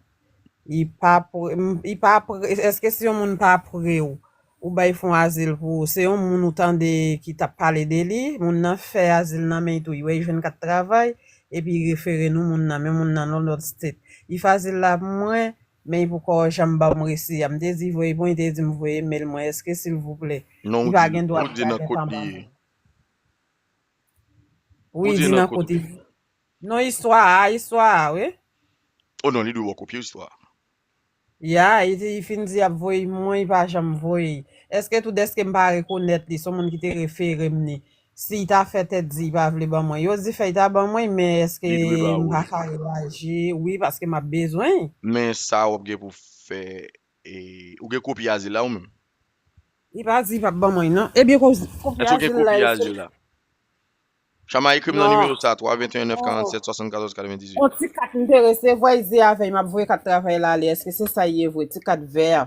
Li pa pre, m- li pa pre, èske si yon moun pa pre w, ou bay fon azil pou ou, se yon moun ou tande ki t ap pale de li, moun nan fè azil nan men li tou, li wè li jwenn kat travay, epi li refere nou moun nan, men moun nan nan lòt state. Li fè azil la pou mwen, men li poko janm ba m resi a. M te di voye pou mwen, li te di m voye mail mwen, èske silvouplè, Non, li ou pa di, gen dwa ou di nan gen kot tan li ban ye. mwen? Ou Wi, di di nan nan kot kote. li ye. Non, istwa a, istwa a, wi. Oh non, li dwe wè kopye istwa a. Ya, li di, li fin di ap voye mwen, li pa janm voye. Èske tou dèske m pa rekonèt li, se yon moun ki te refere m li. Si li ta fè tèt di, li pa vle ban mwen. Yo di fè li ta ban mwen, men èske Li dwe ba m ou pa li. ka reyaji? Wi, paske m ap bezwen. Men sa w ap gen pou fè, e, ou gen kopi azil la ou menm? Li pa di li p ap ban mwen, non. Ebyen, ko- kopi Èske w gen azil la, kopi e azil se. la? Chama, ekri m nan Non. Nimewo sa, twa venteyen nèf karannset swasannkatòz katrevendizuit. Yon ti kat m te resevwa, li di avè m ap voye kat travay la ale. Èske se sa ye vre? Ti kat vè a.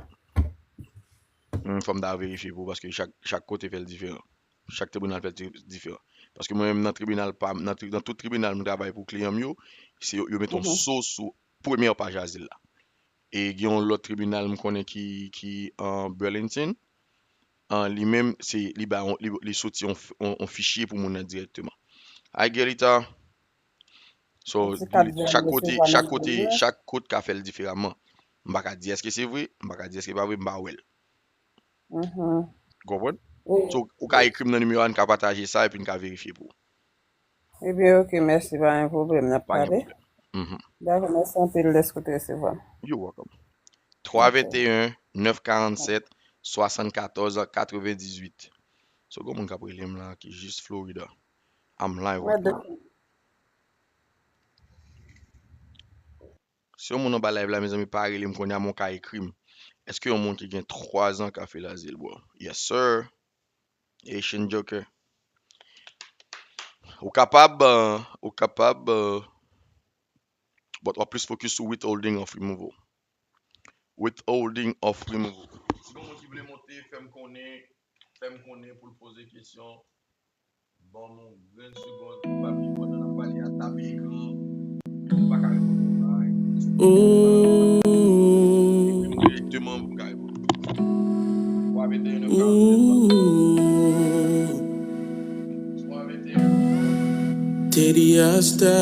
Hmm, fò m ta verifye pou ou, paske chak, chak kote fè l diferan. Chak tribinal fè l di- diferan. Paske mwen menm nan tribinal pa m, nan, tri- nan tout tribinal m travay pou kliyan m yo, se yo, yo met yon Mhm. So sou premyè paj azil la. E gen yon lòt tribinal m konnen ki, ki an Burlington, an li menm, se li ba yon, li, li soti yon, f- yon, yon fichye pou moun nan dirèkteman. Ay, Gerlita. So, Yon ti kat vè m chak kote, resevwa chak nan kote, men mwen. Chak kot ka fè l diferaman. M pa ka di èske se vre, m pa ka di èske pa vre, m pa wè l. Mhm. Ou konprann? Wi. So, ou ka ekri m nan nimewo a, n ka pataje sa epi n ka verifye pou ou. Ebyen, oke, mèsi, pa gen pwoblèm, n ap Pa gen pale. Pwoblèm. Mhm. Dakò, mèsi anpil dèske w te resevwa m. You're welcome. Oke. Twa venteyen nèf karannset swasannkatòz katrevendizuit. So, gen moun k ap rele m la ki jis Florida. I'm live right now. Si yon moun anba live la, mezanmi, pa rele m kounye a, men w ka ekri m. Èske yon moun ki gen twa zan ka fè lazil, bro? Yes, sir. Haitian Joker. Ou kapab, euh, ou kapab, euh, but w ap plis focus sou withholding of removal. Withholding of removal. Si gen moun ki vle monte, fè m konnen, fè m konnen pou l poze kesyon. Ban m yon grenn segonn, pa bliye pandan n ap pale a, tape ekran. Ou pa ka reponn konsa. Ekri m dirèkteman pou m ka reponn. Twa venteyen nèf karannset. Twa venteyen. Teddy Asta.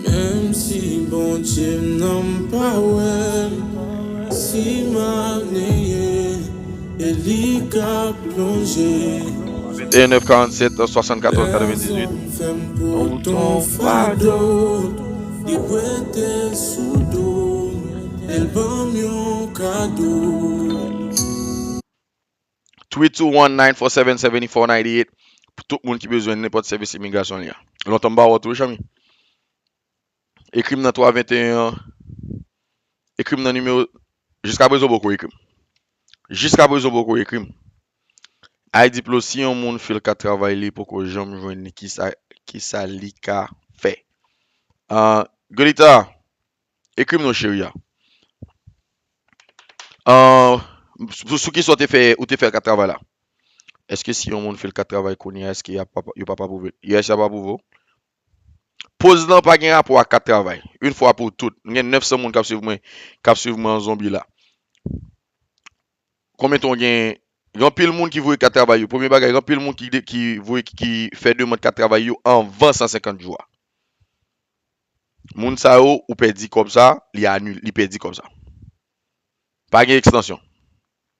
Menm si Bondye m nan m pa wè l, si m ap neye, e li ka plonje. Venteyen nèf karannset swasannkatòz katrevendizuit. Ou ton fado. Li prete sou do, e l ban m yon kado. Three two one nine four seven seven four nine eight. Pou tout moun ki bezwen nenpòt sèvis imigrasyon li a. Lontan m pa wè w tou, Chami. Ekri m nan twa venteyen an. Ekri m nan nimewo. Jiskaprezan w poko ekri m. Jiskaprezan w poko ekri m. Ay Diplo, si yon moun fè l kat travay li poko janm jwenn li, kisa, kisa li ka fè? Ah, Golita, ekri m non cheri a. Ah, sou, sou kisa w te fè, ou te fè kat travay la? Èske si yon moun fè l kat travay kounye a, èske y ap, yo p ap apwouve l? Yes, y ap apwouve w. Poz lan pa gen rapò ak kat travay. Yon fwa pou tout, m gen nèf san moun k ap swiv mwen, k ap swiv mwen an zonbi la. Konbyen tan w gen? Gen anpil moun ki voye kat travay yo. Premye bagay, gen anpil moun ki, de- ki voye, ki fè demann kat travay yo anvan san senkant jou a. Moun sa yo, ou pèdi kòb sa, li anil, li pèdi kòb sa. Pa gen ekstansyon.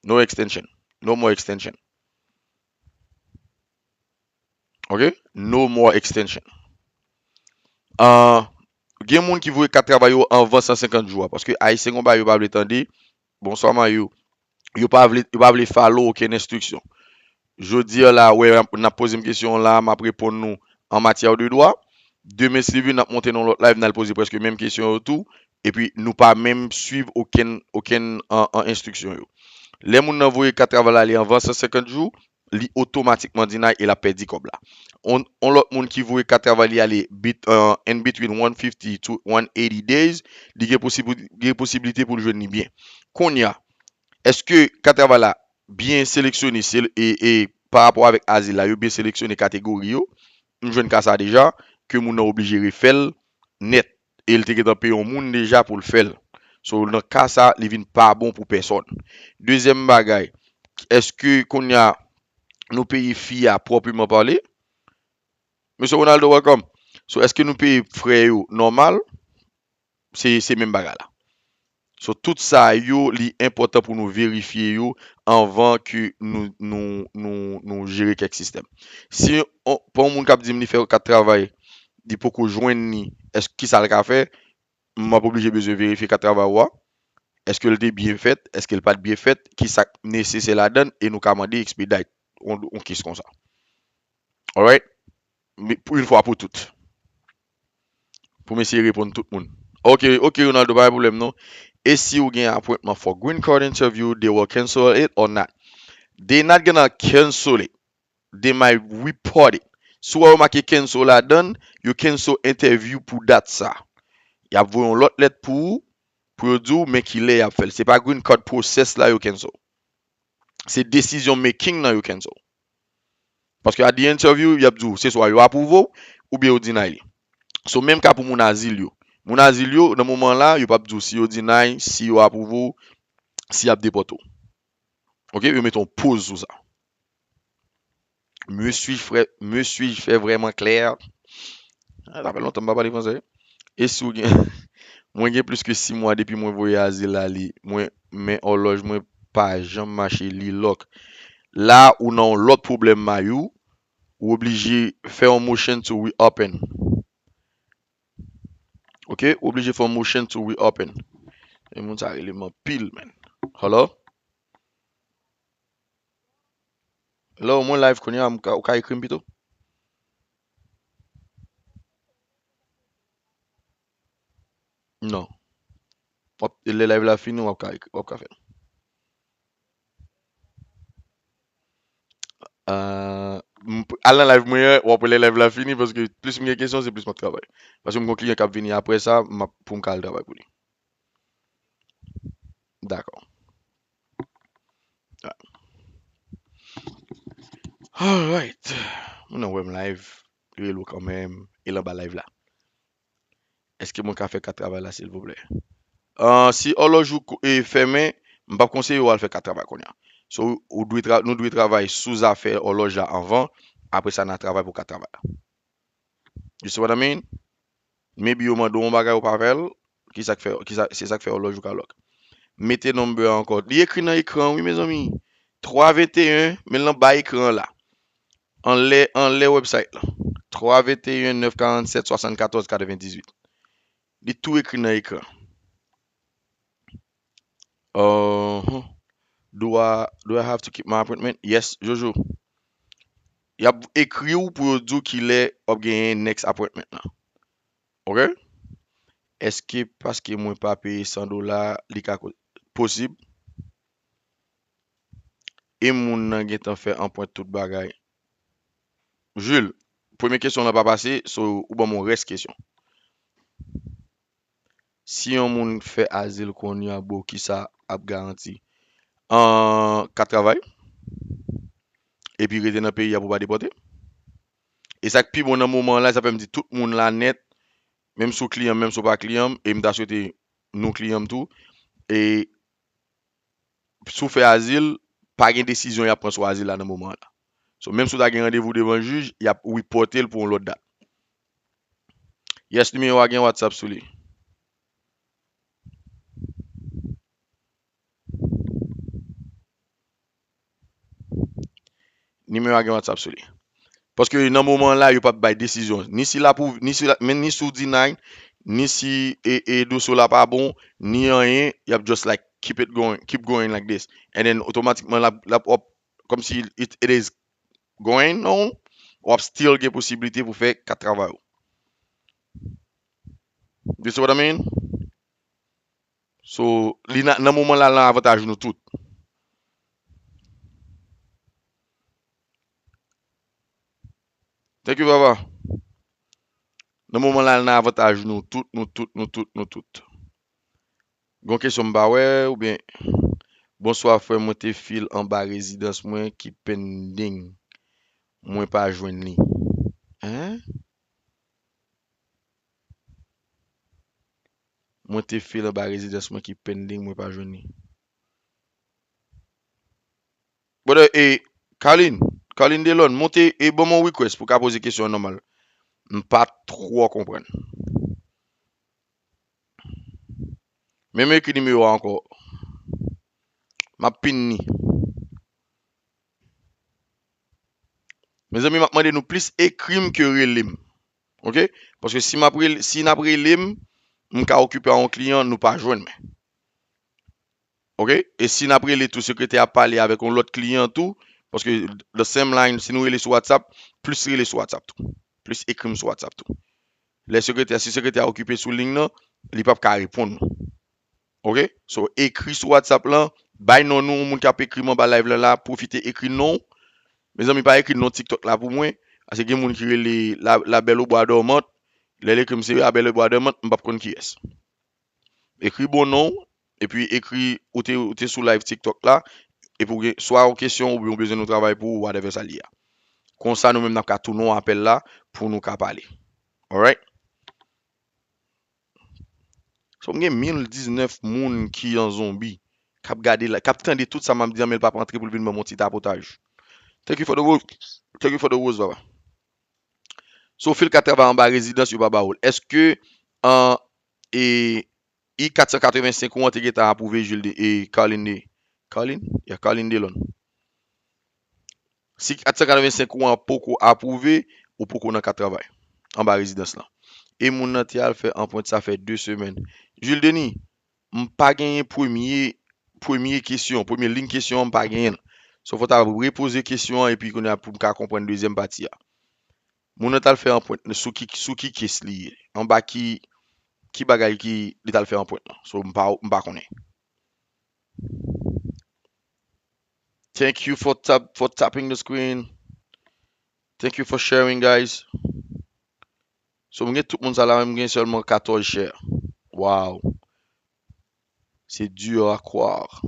No extension. No more extension. Ok? No more extension. Ah, gen moun ki voye kat travay yo anvan san senkant jou a, paske Ayisyen gen yon bagay yo pa vle tande. Bonswa, Mayou. Yo pa vle, yo pa vle follow okenn enstriksyon. Jodi a la, wè, n ap poze m kesyon la, m ap reponn nou an matyè de dwa. Demen, si Dieu veut, n ap monte nan lòt live, n al poze prèske menm kesyon yo tou. Epi, nou pa menm swiv okenn, okenn an, an enstriksyon yo. Lè moun nan voye kat travay la ale anvan san senkant jou, li otomatikman deny e l ap pèdi kòb la. On, on lòt moun ki voye kat travay li ale bit, uh, in between one fifty to one eighty days, li gen posib-, gen posiblite pou l jwenn li byen. Kounye a, èske kat travay la byen seleksyone, sel-, e, e pa rapò avèk azil la, yo byen seleksyone kategori yo? M jwenn ka sa deja. ke moun nan oblije refè l nèt. E l te gentan peye yon moun deja pou l fè l. So, nan ka sa, li vin pa bon pou pèsòn. Dezyèm bagay, èske kounye a nou peye fi a pwòpman pale? Mesye Ronaldo, welcome. So, èske nou peye frè yo nòmal? Se, se menm bagay la. So, tout sa yo, li enpòtan pou nou verifye yo anvan ke nou, nou, nou, nou jere kèk sistèm. Si on, pa yon moun k ap di m li fè kat travay, li poko jwenn li, èske, kisa l ka fè? M ap oblije bezwen verifye kat travay ou a. Èske l te byen fèt? Èske l pa t byen fèt? Kisa k nesesè ladan l? E nou ka mande expedite yon, yon kes konsa. Alright? Men pou yon fwa pou tout. Pou m eseye reponn tout moun. Ok, ok, Ronaldo, pa gen pwoblèm non. E si w gen appointment for green card interview, they will cancel it or not? They not gonna cancel it. They might report it. Si w wè yo make cancel ladan l, yo cancel entèvyou pou dat sa. Y ap voye yon lòt lèt pou ou, pou yo di w men kilè y ap fè l. Se pa green card process la yo cancel. Se decision making nan yo cancel. Paske at the interview, y ap di w, se swa yo apwouve w, oubyen yo deny li. So, menm ka pou moun azil yo. Moun azil yo, nan moman la, yo p ap di w si yo deny, si yo apwouve w, si y ap depòte w. Ok, yo mete yon poz sou sa. Me suis-je frè-, me suis-je fait vraiment clair? Ah, sa fè lontan m pa pale fransè. E si w gen, mwen gen plis ke sis mwa depi mwen voye azil la li, mwen, men òlòj mwen pa janm mache, li lòk. La, ou nan yon lòt pwoblèm, Mayou, ou oblije fè yon motion to reopen. Ok, ou oblije fè yon motion to reopen. E moun sa rele m anpil, man. Hello? Hello, mwen live kounye a, m ka, ou ka ekri m pito? Non. W ap, lè live la fini, w ap ka ekri, w ap ka fè l. Ah, m p-, al nan live mwen an, w ap wè lè live la fini, paske plis m gen kesyon, se plis m ap travay. Paske m gen yon kliyan k ap vini apre sa, m ap, pou m ka al travay pou li. Dakò. Ah. Alright. Moun nan wè m live, relo kanmenm, e l anba live la. Èske mwen ka fè kat travay la, silvouplè? Ah, si òlòj ou ko-, e fèmen, m p ap konseye w al fè kat travay kounye a. So, ou dwe tra-, nou dwe travay sou zafè òlòj la anvan, apre sa, n a travay pou kat travay la. You see what I mean? Maybe yo mande w yon bagay ou pa fè l, ki sa k fè, ki sa, se sa k fè òlòj ou ka lòk. Mete number a ankò. Li ekri nan ekran an, wi, mezanmi. Twa venteyen, men l anba ekran an la. Anlè, anlè website la. Twa venteyen, nèf karannsèt, swasannkatòz, katrevendizuit. Li tou ekri nan ekran. Uh-huh. Do I, do I have to keep my appointment? Yes, Jojo. Y ap ekri w pou yo di w kilè w ap genyen next appointment lan. Ok? Èske paske mwen pa peye san dola, li ka ko-, posib? E moun nan gentan fè anpwent tout bagay. Jules, premye kesyon lan pa pase, so ou ban m yon rès kesyon. Si yon moun fè azil kounye a, bro, kisa ap garanti? An, ka travay. Epi rete nan peyi a pou pa depòte. E sa k pi bon nan moman an la, sa fè m di tout moun la nèt, menm si w kliyan m, menm si w pa kliyan m, e m ta swete nou kliyan m tou, e si w fè azil, pa gen desizyon y ap pran sou azil la nan moman an la. So, menm si w ta gen randevou devan jij, y ap repòte l pou yon lòt dat. Yes, nimewo a gen WhatsApp sou li. Nimewo a gen WhatsApp sou li. Paske nan moman la, yo p ap bay desizyon. Ni si l apwouve, ni si l, men ni si w deny, ni si e, e dosye w la pa bon, ni anyen, y ap just like keep it going, keep going like this. And then otomatikman l ap, l ap, w ap, kòmsi it, it is going on, w ap still gen posiblite pou fè kat travay ou. You see what I mean? So, li nan, nan moman la, nan avantaj nou tout. Thank you, Vava. Nan moman la, nan avantaj nou tout, nou tout, nou tout, nou tout. Gon kesyon m pa wè, oubyen, bonswa, frè, mwen te fil anba rezidans mwen ki pending. Mwen pa jwenn li. Hein? Mwen te fè l anba rezidans mwen ki pending, mwen pa jwenn li. Brother, e, Carlin, Carlin Delon, monte e ban mwen request pou ka poze kesyon an nòmal. M pa twò konprann. Men m ekri nimewo a ankò. M ap pin ni. Mezanmi, m ap mande nou plis ekri m ke rele m. Oke? Paske si m ap rele, si n ap rele m, m ka okipe a yon kliyan, nou pa jwenn mwen. Oke? E si n ap rele tou, sekretè a pale avèk yon lòt kliyan tou, paske the same line, si nou rele sou WhatsApp, plis rele sou WhatsApp tou. Plis ekri m sou WhatsApp tou. Lè sekretè, si sekretè a okipe sou liy nan, li p ap ka reponn nou. Oke? So, ekri sou WhatsApp lan, bay non nou, yon moun k ap ekri m anba live lan la, pwofite ekri non w. Mezanmi, pa ekri non TikTok la pou mwen, paske gen moun ki rele la, la Belle au Bois dormant. Lè l ekri m se la Belle au Bois dormant, m p ap konn kiyès. Ekri bon non w, epi ekri ou te, ou te sou live TikTok la, epi w gen swa yon kesyon oubyen w bezwen nou travay pou ou, whatever sa l ye a. Konsa, nou menm n ap ka tounen w apèl la pou nou ka pale. Alright? So, m gen mil diznèf moun ki an zonbi, k ap gade la, k ap tande tout sa m ap di an, men l p ap antre pou l vin ban m yon ti tapotaj. Thank you for the rose. Thank you for the rose, papa. So, Phil ka travay anba rezidans, yo pa ba w l. Èske, an, e, I kat san katrevensenk ou an te gentan apwouve, Jules de, e, Carlin de, Carlin? Yeah, Carlin Delon. Si kat san katrevensenk ou an poko apwouve, ou poko nan ka travay anba rezidans lan. E moun nan te al fè anprent, sa fè de semèn. Jules Denis, m pa genyen premye, premye kesyon, premye liy kesyon an, m pa genyen l. So, fò w ta repoze kesyon an, epi kounye a pou m ka konprann dezyèm pati a. Moun nan t al fè anprent sou ki, sou ki kes li ye? Anba ki, ki bagay ki li t al fè anprent lan? So, m pa, m pa konnen. Thank you for tap, for tapping the screen. Thank you for sharing, guys. So, m gen tout moun sa la, men m gen sèlman katòz share. Wow. C'est dur à croire.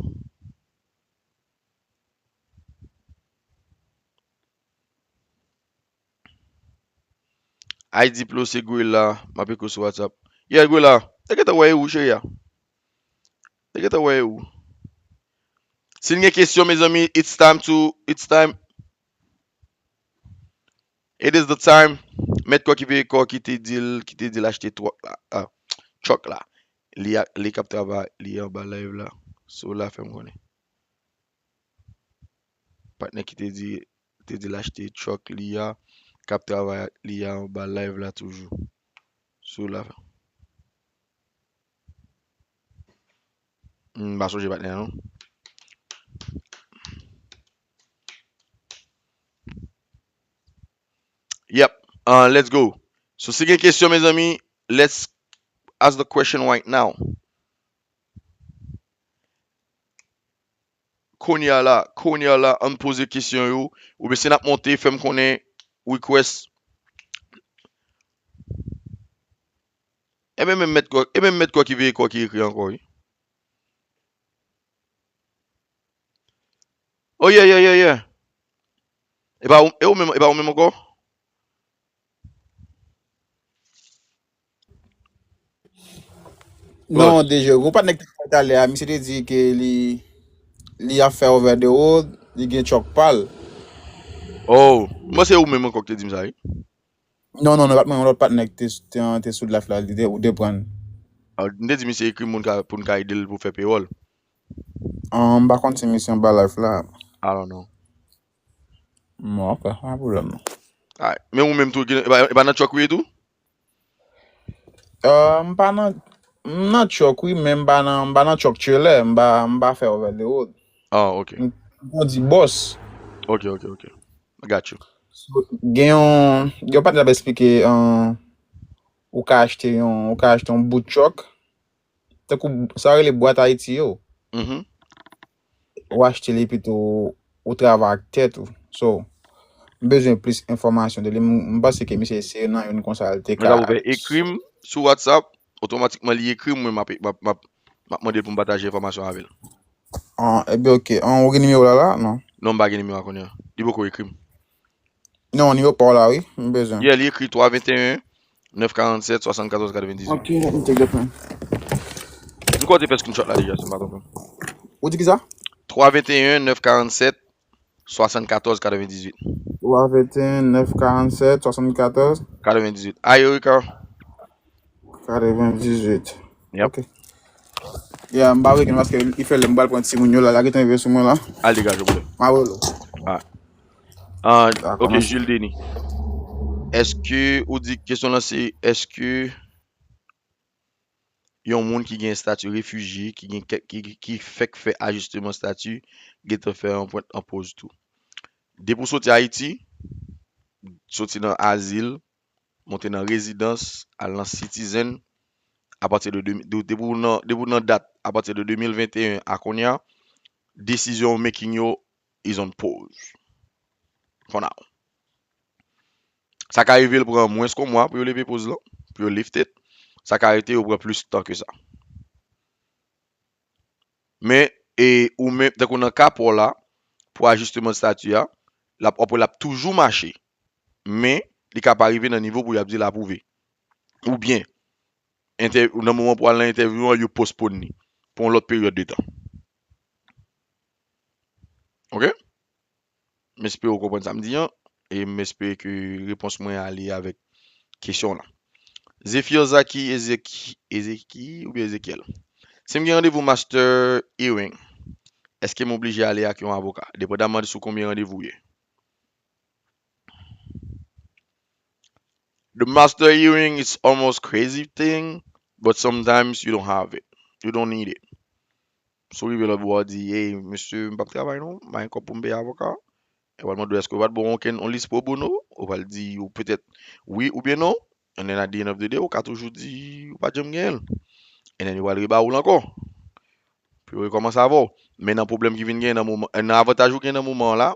Ay Diplo, se Gwela, m ap ekri w sou WhatsApp. Yeah, Gwela, te gentan wè e ou, cheri a. Te gentan wè e ou. Si n gen kesyon, mezanmi, it's time to, it's time. It is the time. Mèt kò ki veye kò ki te di l, ki te di l achte twòk la, ah, truck la. Li a, li k ap travay, li anba live la. So la fè m konnen. Patnè ki te di, te di l achte truck li a, k ap travay ak li a anba live la toujou. So la. M pa sonje patnè a non. Yep. Uh, let's go. So, si gen kesyon, mezanmi, let's ask the question right now. Kounye a la, kounye a la, ann poze kesyon yo. Oubyen si n ap monte, fè m konnen request. E menm mèt kò, e menm mèt kò ki veye kò ki ekri ankò, wi. Oh, yeah, yeah, yeah, yeah. E pa ou, e ou menm, e pa ou menm ankò? Non, deja, gon patnè ki te fè talè a, misye te di ke li, li ap fè over the road, li gen truck pa l. Oh, mwen se ou menm ankò ki te di m sa, wi. Non, non, non, pa t mwen, yon lòt patnè ki te, te, te sou live la, li te, ou te pran. Ah, m te di misye ekri moun ka, pou n ka ede l pou fè pewòl. Ah, m pa konn si misye anba live la. I don't know. Bon, ok, pa pwoblèm non. Alright. Men ou menm tou, e pa, e pa nan truck ou ye tou? Euh, m pa nan, m nan truck wi, men m pa nan, m pa nan truck trailer, m pa, m pa fè over the road. Ah, ok. M, m kondi bòs. Ok, ok, ok. I got you. So, gen yon, gen yon patnè t ap eksplike, euh, ou ka achte yon, ou ka achte yon bout truck. Tankou sa yo rele bwat Ayiti yo. Mhm. Ou achte li pito ou travay ak tèt ou. So, m bezwen plis enfòmasyon de li. M, m panse ke misye se nan youn konsa l te ka. Mwen ta ouvè ekri m sou WhatsApp, otomatikman li ekri m, mwen m ap, m ap, m ap, m ap mande l pou m pataje enfòmasyon avè l. Ah, ebyen, ok. Ah, ou gen nimewo la la, non? Non, m pa gen nimewo a kounye a. Li poko ekri m. Non, nimewo pa w la, wi. M bezwen. Yeah, li ekri twa venteyen, nèf karannsèt, swasannkatòz katrevendizuit. Ok, let me take the pen. Kote fè screenshot la deja, si m pa twonpe m. Ou di ki sa? Twa venteyen, nèf karannsèt, swasannkatòz, katrevendizuit. Twa venteyen, nèf karannsèt, swasannkatòz. Katrevendizuit. Ayo, Rika. Katrevendizuit. Yep. Ok. Ya, m pa reken paske li fè lè m pral pran timoun yo la, la gentan rive sou mwen la. Al degaje w, brother. M a rele w. Ah, Ah, ok, kòman Jules Denis. Èske, ou di kesyon lan se, èske yon moun ki gen estati refijye, ki gen kèk, ki, ki fèk fè ajisteman estati, gentan fè anprent an poz tou. Depi w soti Ayiti, soti nan azil, monte nan rezidans, al nan citizen, apati de, de, de, depi w nan, depi w nan dat, apati de de mil venteyen a kounye a, decision making yo is on pause. For now. Sa ka rive l pran mwens ke yon mwa pou yo leve poz lan, pou yo lift it. Sa ka rete yo pran plis tan ke sa. Men, e, ou menm, tankou nan ka pa w la, pou ajisteman estati a, l ap, w ap wè l ap toujou mache. Men, li ka pa rive nan nivo pou y ap di l apwouve. Oubyen, entè-, nan moman pou al nan entèvyou an, yo postpone li pou yon lòt peryòd de tan. Ok? M espere w konprann sa m di an, e m espere ke repons mwen ale avèk kesyon w lan. Zephyr Zaki Ezeki, Ezeki oubyen Ezekiel. Si m gen randevou Master Hearing, èske m oblije ale ak yon avoka, depandamman de sou konbyen randevou w ye? The Master Hearing is almost crazy thing, but sometimes you don't have it. You don't need it. Si w rive lòt bò a di, hey, mesye, m p ap travay non, m pa gen kòb pou m peye avoka. E w al mande w èske yo pa t ba w okenn yon lis pro bono, ou pral di ou petèt wi oubyen non. And then at the end of the day, ou ka toujou di ou pa t janm genyen l. And then yo pral reba w l ankò. Pou yo rekòmanse avè w. Men nan pwoblèm ki vin genyen nan moman, nan avantaj ou gen nan moman an la,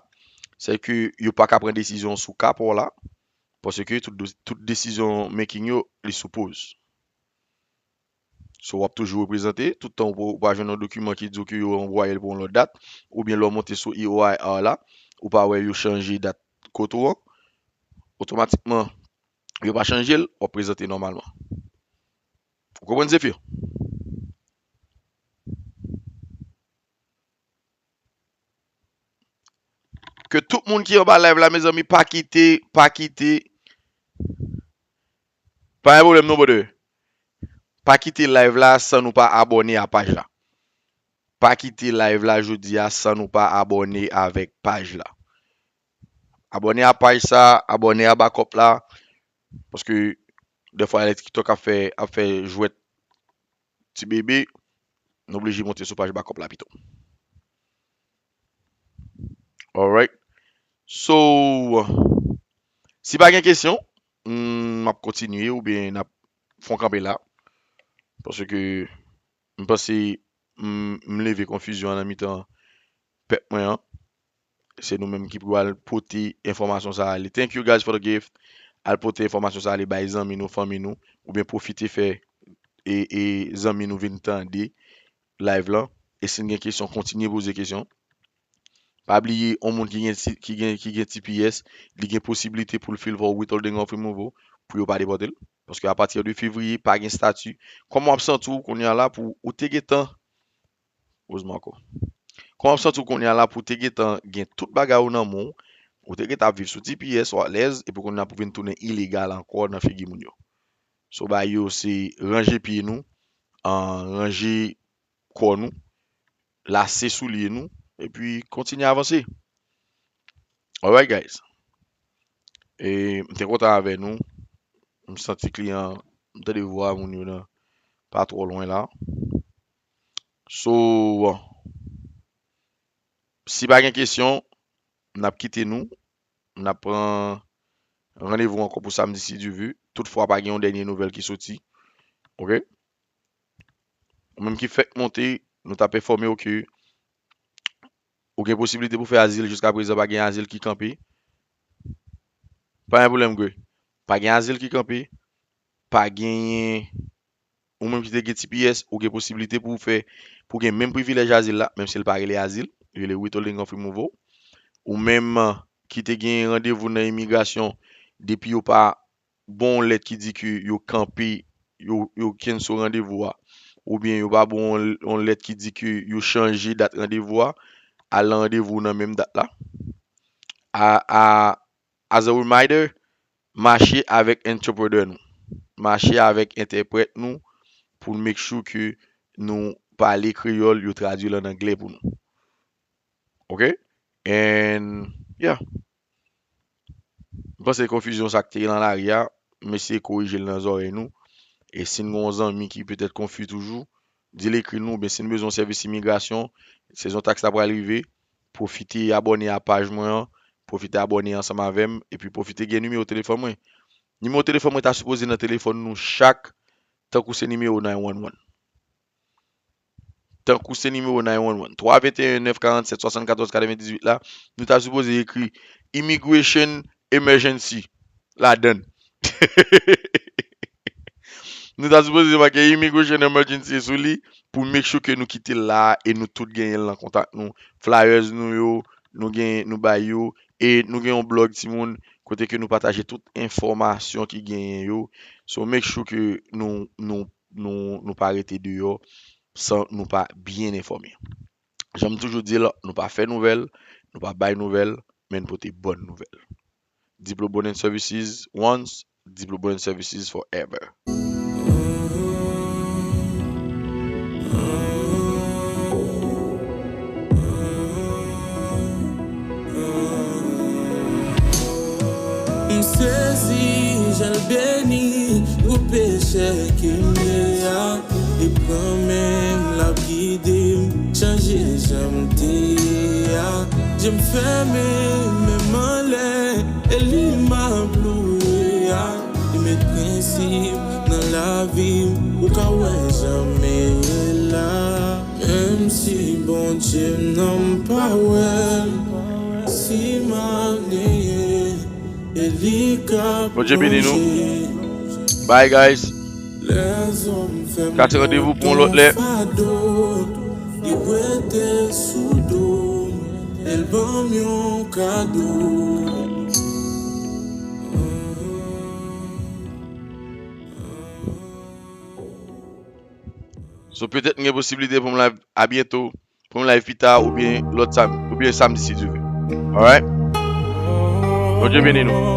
se ke yo pa ka pran desizyon sou ka pa w la, paske tout, tout desizyon making yo, li sou poz. So, w ap toujou reprezante, tout tan ou pa, ou pa jwenn yon dokiman ki di w ke yo ranvwaye l pou yon lòt dat, oubyen lè w monte sou E O I R la, ou pa wè yo chanje dat kote w an, otomatikman, yo pa chanje l, w ap prezante nòmalman. Ou konprann, Zephyr? Ke tout moun ki anba live la, mezanmi, pa kite, pa kite. Pa gen pwoblèm non, brother. Pa kite live la san nou pa abòne a paj la. Pa kite live la jodi a san nou pa abòne avèk paj la. Abòne a paj sa, abòne a bakòp la. Paske dèfwa lè TikTok ap fè, ap fè jwèt ti bebe, nou oblije monte sou paj bakòp la pito. Alright. So, si pa gen kesyon, m ap kontinye oubyen n ap fè yon kanpe la. Paske m panse m, m leve konfizyon an nan mitan pèp mwen an. Se nou menm ki pou al pote enfòmasyon sa a ale. Thank you guys for the gift. Al pote enfòmasyon sa a ale bay zanmi nou, fanmi nou, oubyen pwofite fè e, e zanmi nou vin tande live lan. E si n gen kesyon, kontinye poze kesyon. Pa bliye, yon moun ki gen, ti- ki gen, ki gen T P S, li gen posiblite pou l file for withholding of removal pou yo pa depòte l. Paske apati de fevriye, pa gen estati. Kòman w ap santi w kounye a la pou ou te gentan, poz mwen ankò. Kòman w ap santi w kounye a la pou te gentan gen tout bagay ou nan men w, ou te gentan ap viv sou T P S, ou alèz, epi kounye a pou vin tounen ilegal ankò nan figi moun yo. So, bagay yo se ranje pye nou, an, ranje kò nou, lase soulye nou, epi kontinye avanse. Alright, guys. E, m te kontan avè nou. M santi kliyan, m tande vwa moun yo nan, pa twò lwen la. So, si pa gen kesyon, n ap kite nou. N ap pran randevou ankò pou samdi, si Dye vle. Toutfwa pa gen yon dènye nouvèl ki soti. Ok? Ou menm ki fèk monte, nou t ap enfòme w ke ou gen posiblite pou fè azil, jiska prezan pa gen azil ki kanpe. Pa gen pwoblèm, Gre. Pa gen azil ki kanpe. Pa genyen, ou menm ki te gen T P S, ou gen posiblite pou w fè, pou w gen menm privilèj azil la, menm si l pa rele azil, li rele withholding of removal. Ou menm ki te gen randevou nan imigrasyon, depi yo pa ba w lèt ki di ke yo kanpe, yo, yo cancel randevou a, oubyen yo pa ba w yon, yon lèt ki di ke yo chanje dat randevou a, al nan randevou nan menm dat la. A, a, as a reminder, mache avèk entèprètè nou. Mache avèk entèprèt nou pou n make sure ke nou pale kreyòl, yo tradui l an anglè pou nou. Ok? And, yeah. M panse konfizyon sa k te nan lari a, m eseye korije l nan zòrèy nou. E si n gen yon zanmi ki petèt konfi toujou, di l ekri nou, oubyen si n bezwen yon sèvis imigrasyon, sezon taks la pral rive, pwofite abòne a paj mwen an, pwofite abòne ansanm avè m, epi pwofite gen nimewo telefòn mwen. Nimewo telefòn mwen ta sipoze nan telefòn nou chak, tankou se nimewo nine one one. Tankou se nimewo nine one one. Twa venteyen nèf karannsèt swasannkatòz katrevendizuit la, nou ta sipoze ekri Immigration Emergency ladan l. Nou ta sipoze make Immigration Emergency sou li pou make sure ke nou kite l la e nou tout genyen l nan kontak nou. Flyers nou yo, nou gen, nou bay yo, e nou gen yon blog timoun kote ke nou pataje tout enfòmasyon ki genyen yo. So make sure ke nou, nou, nou, nou pa rete deyò san nou pa byen enfòme. Jan m toujou di l, nou pa fè nouvèl, nou pa bay nouvèl, men n pote bòn nouvèl. Diplo Brand and Services once, Diplo Brand and Services forever. M sezi, jan l beni, pou pechè ke m ye a. Li pran men m, l ap gide m, chanje jan m te ye a. Je m fèmen, men m anlè, e li m ap louwe a. Li met prensip nan lavi m, ou ka wè jan m ye la. Menm si Bondye m nan m pa wè l, si m ap neye, e li ka Bondye beni nou. Bye, guys. Kase randevou pou yon lòt lè. Li prete sou do m, e l ban m yon kado. So, petèt m gen posiblite pou m live a byento, pou m live pita, oubyen lòt sam-, oubyen samdi si Dye vle. Alright? Bondye beni nou.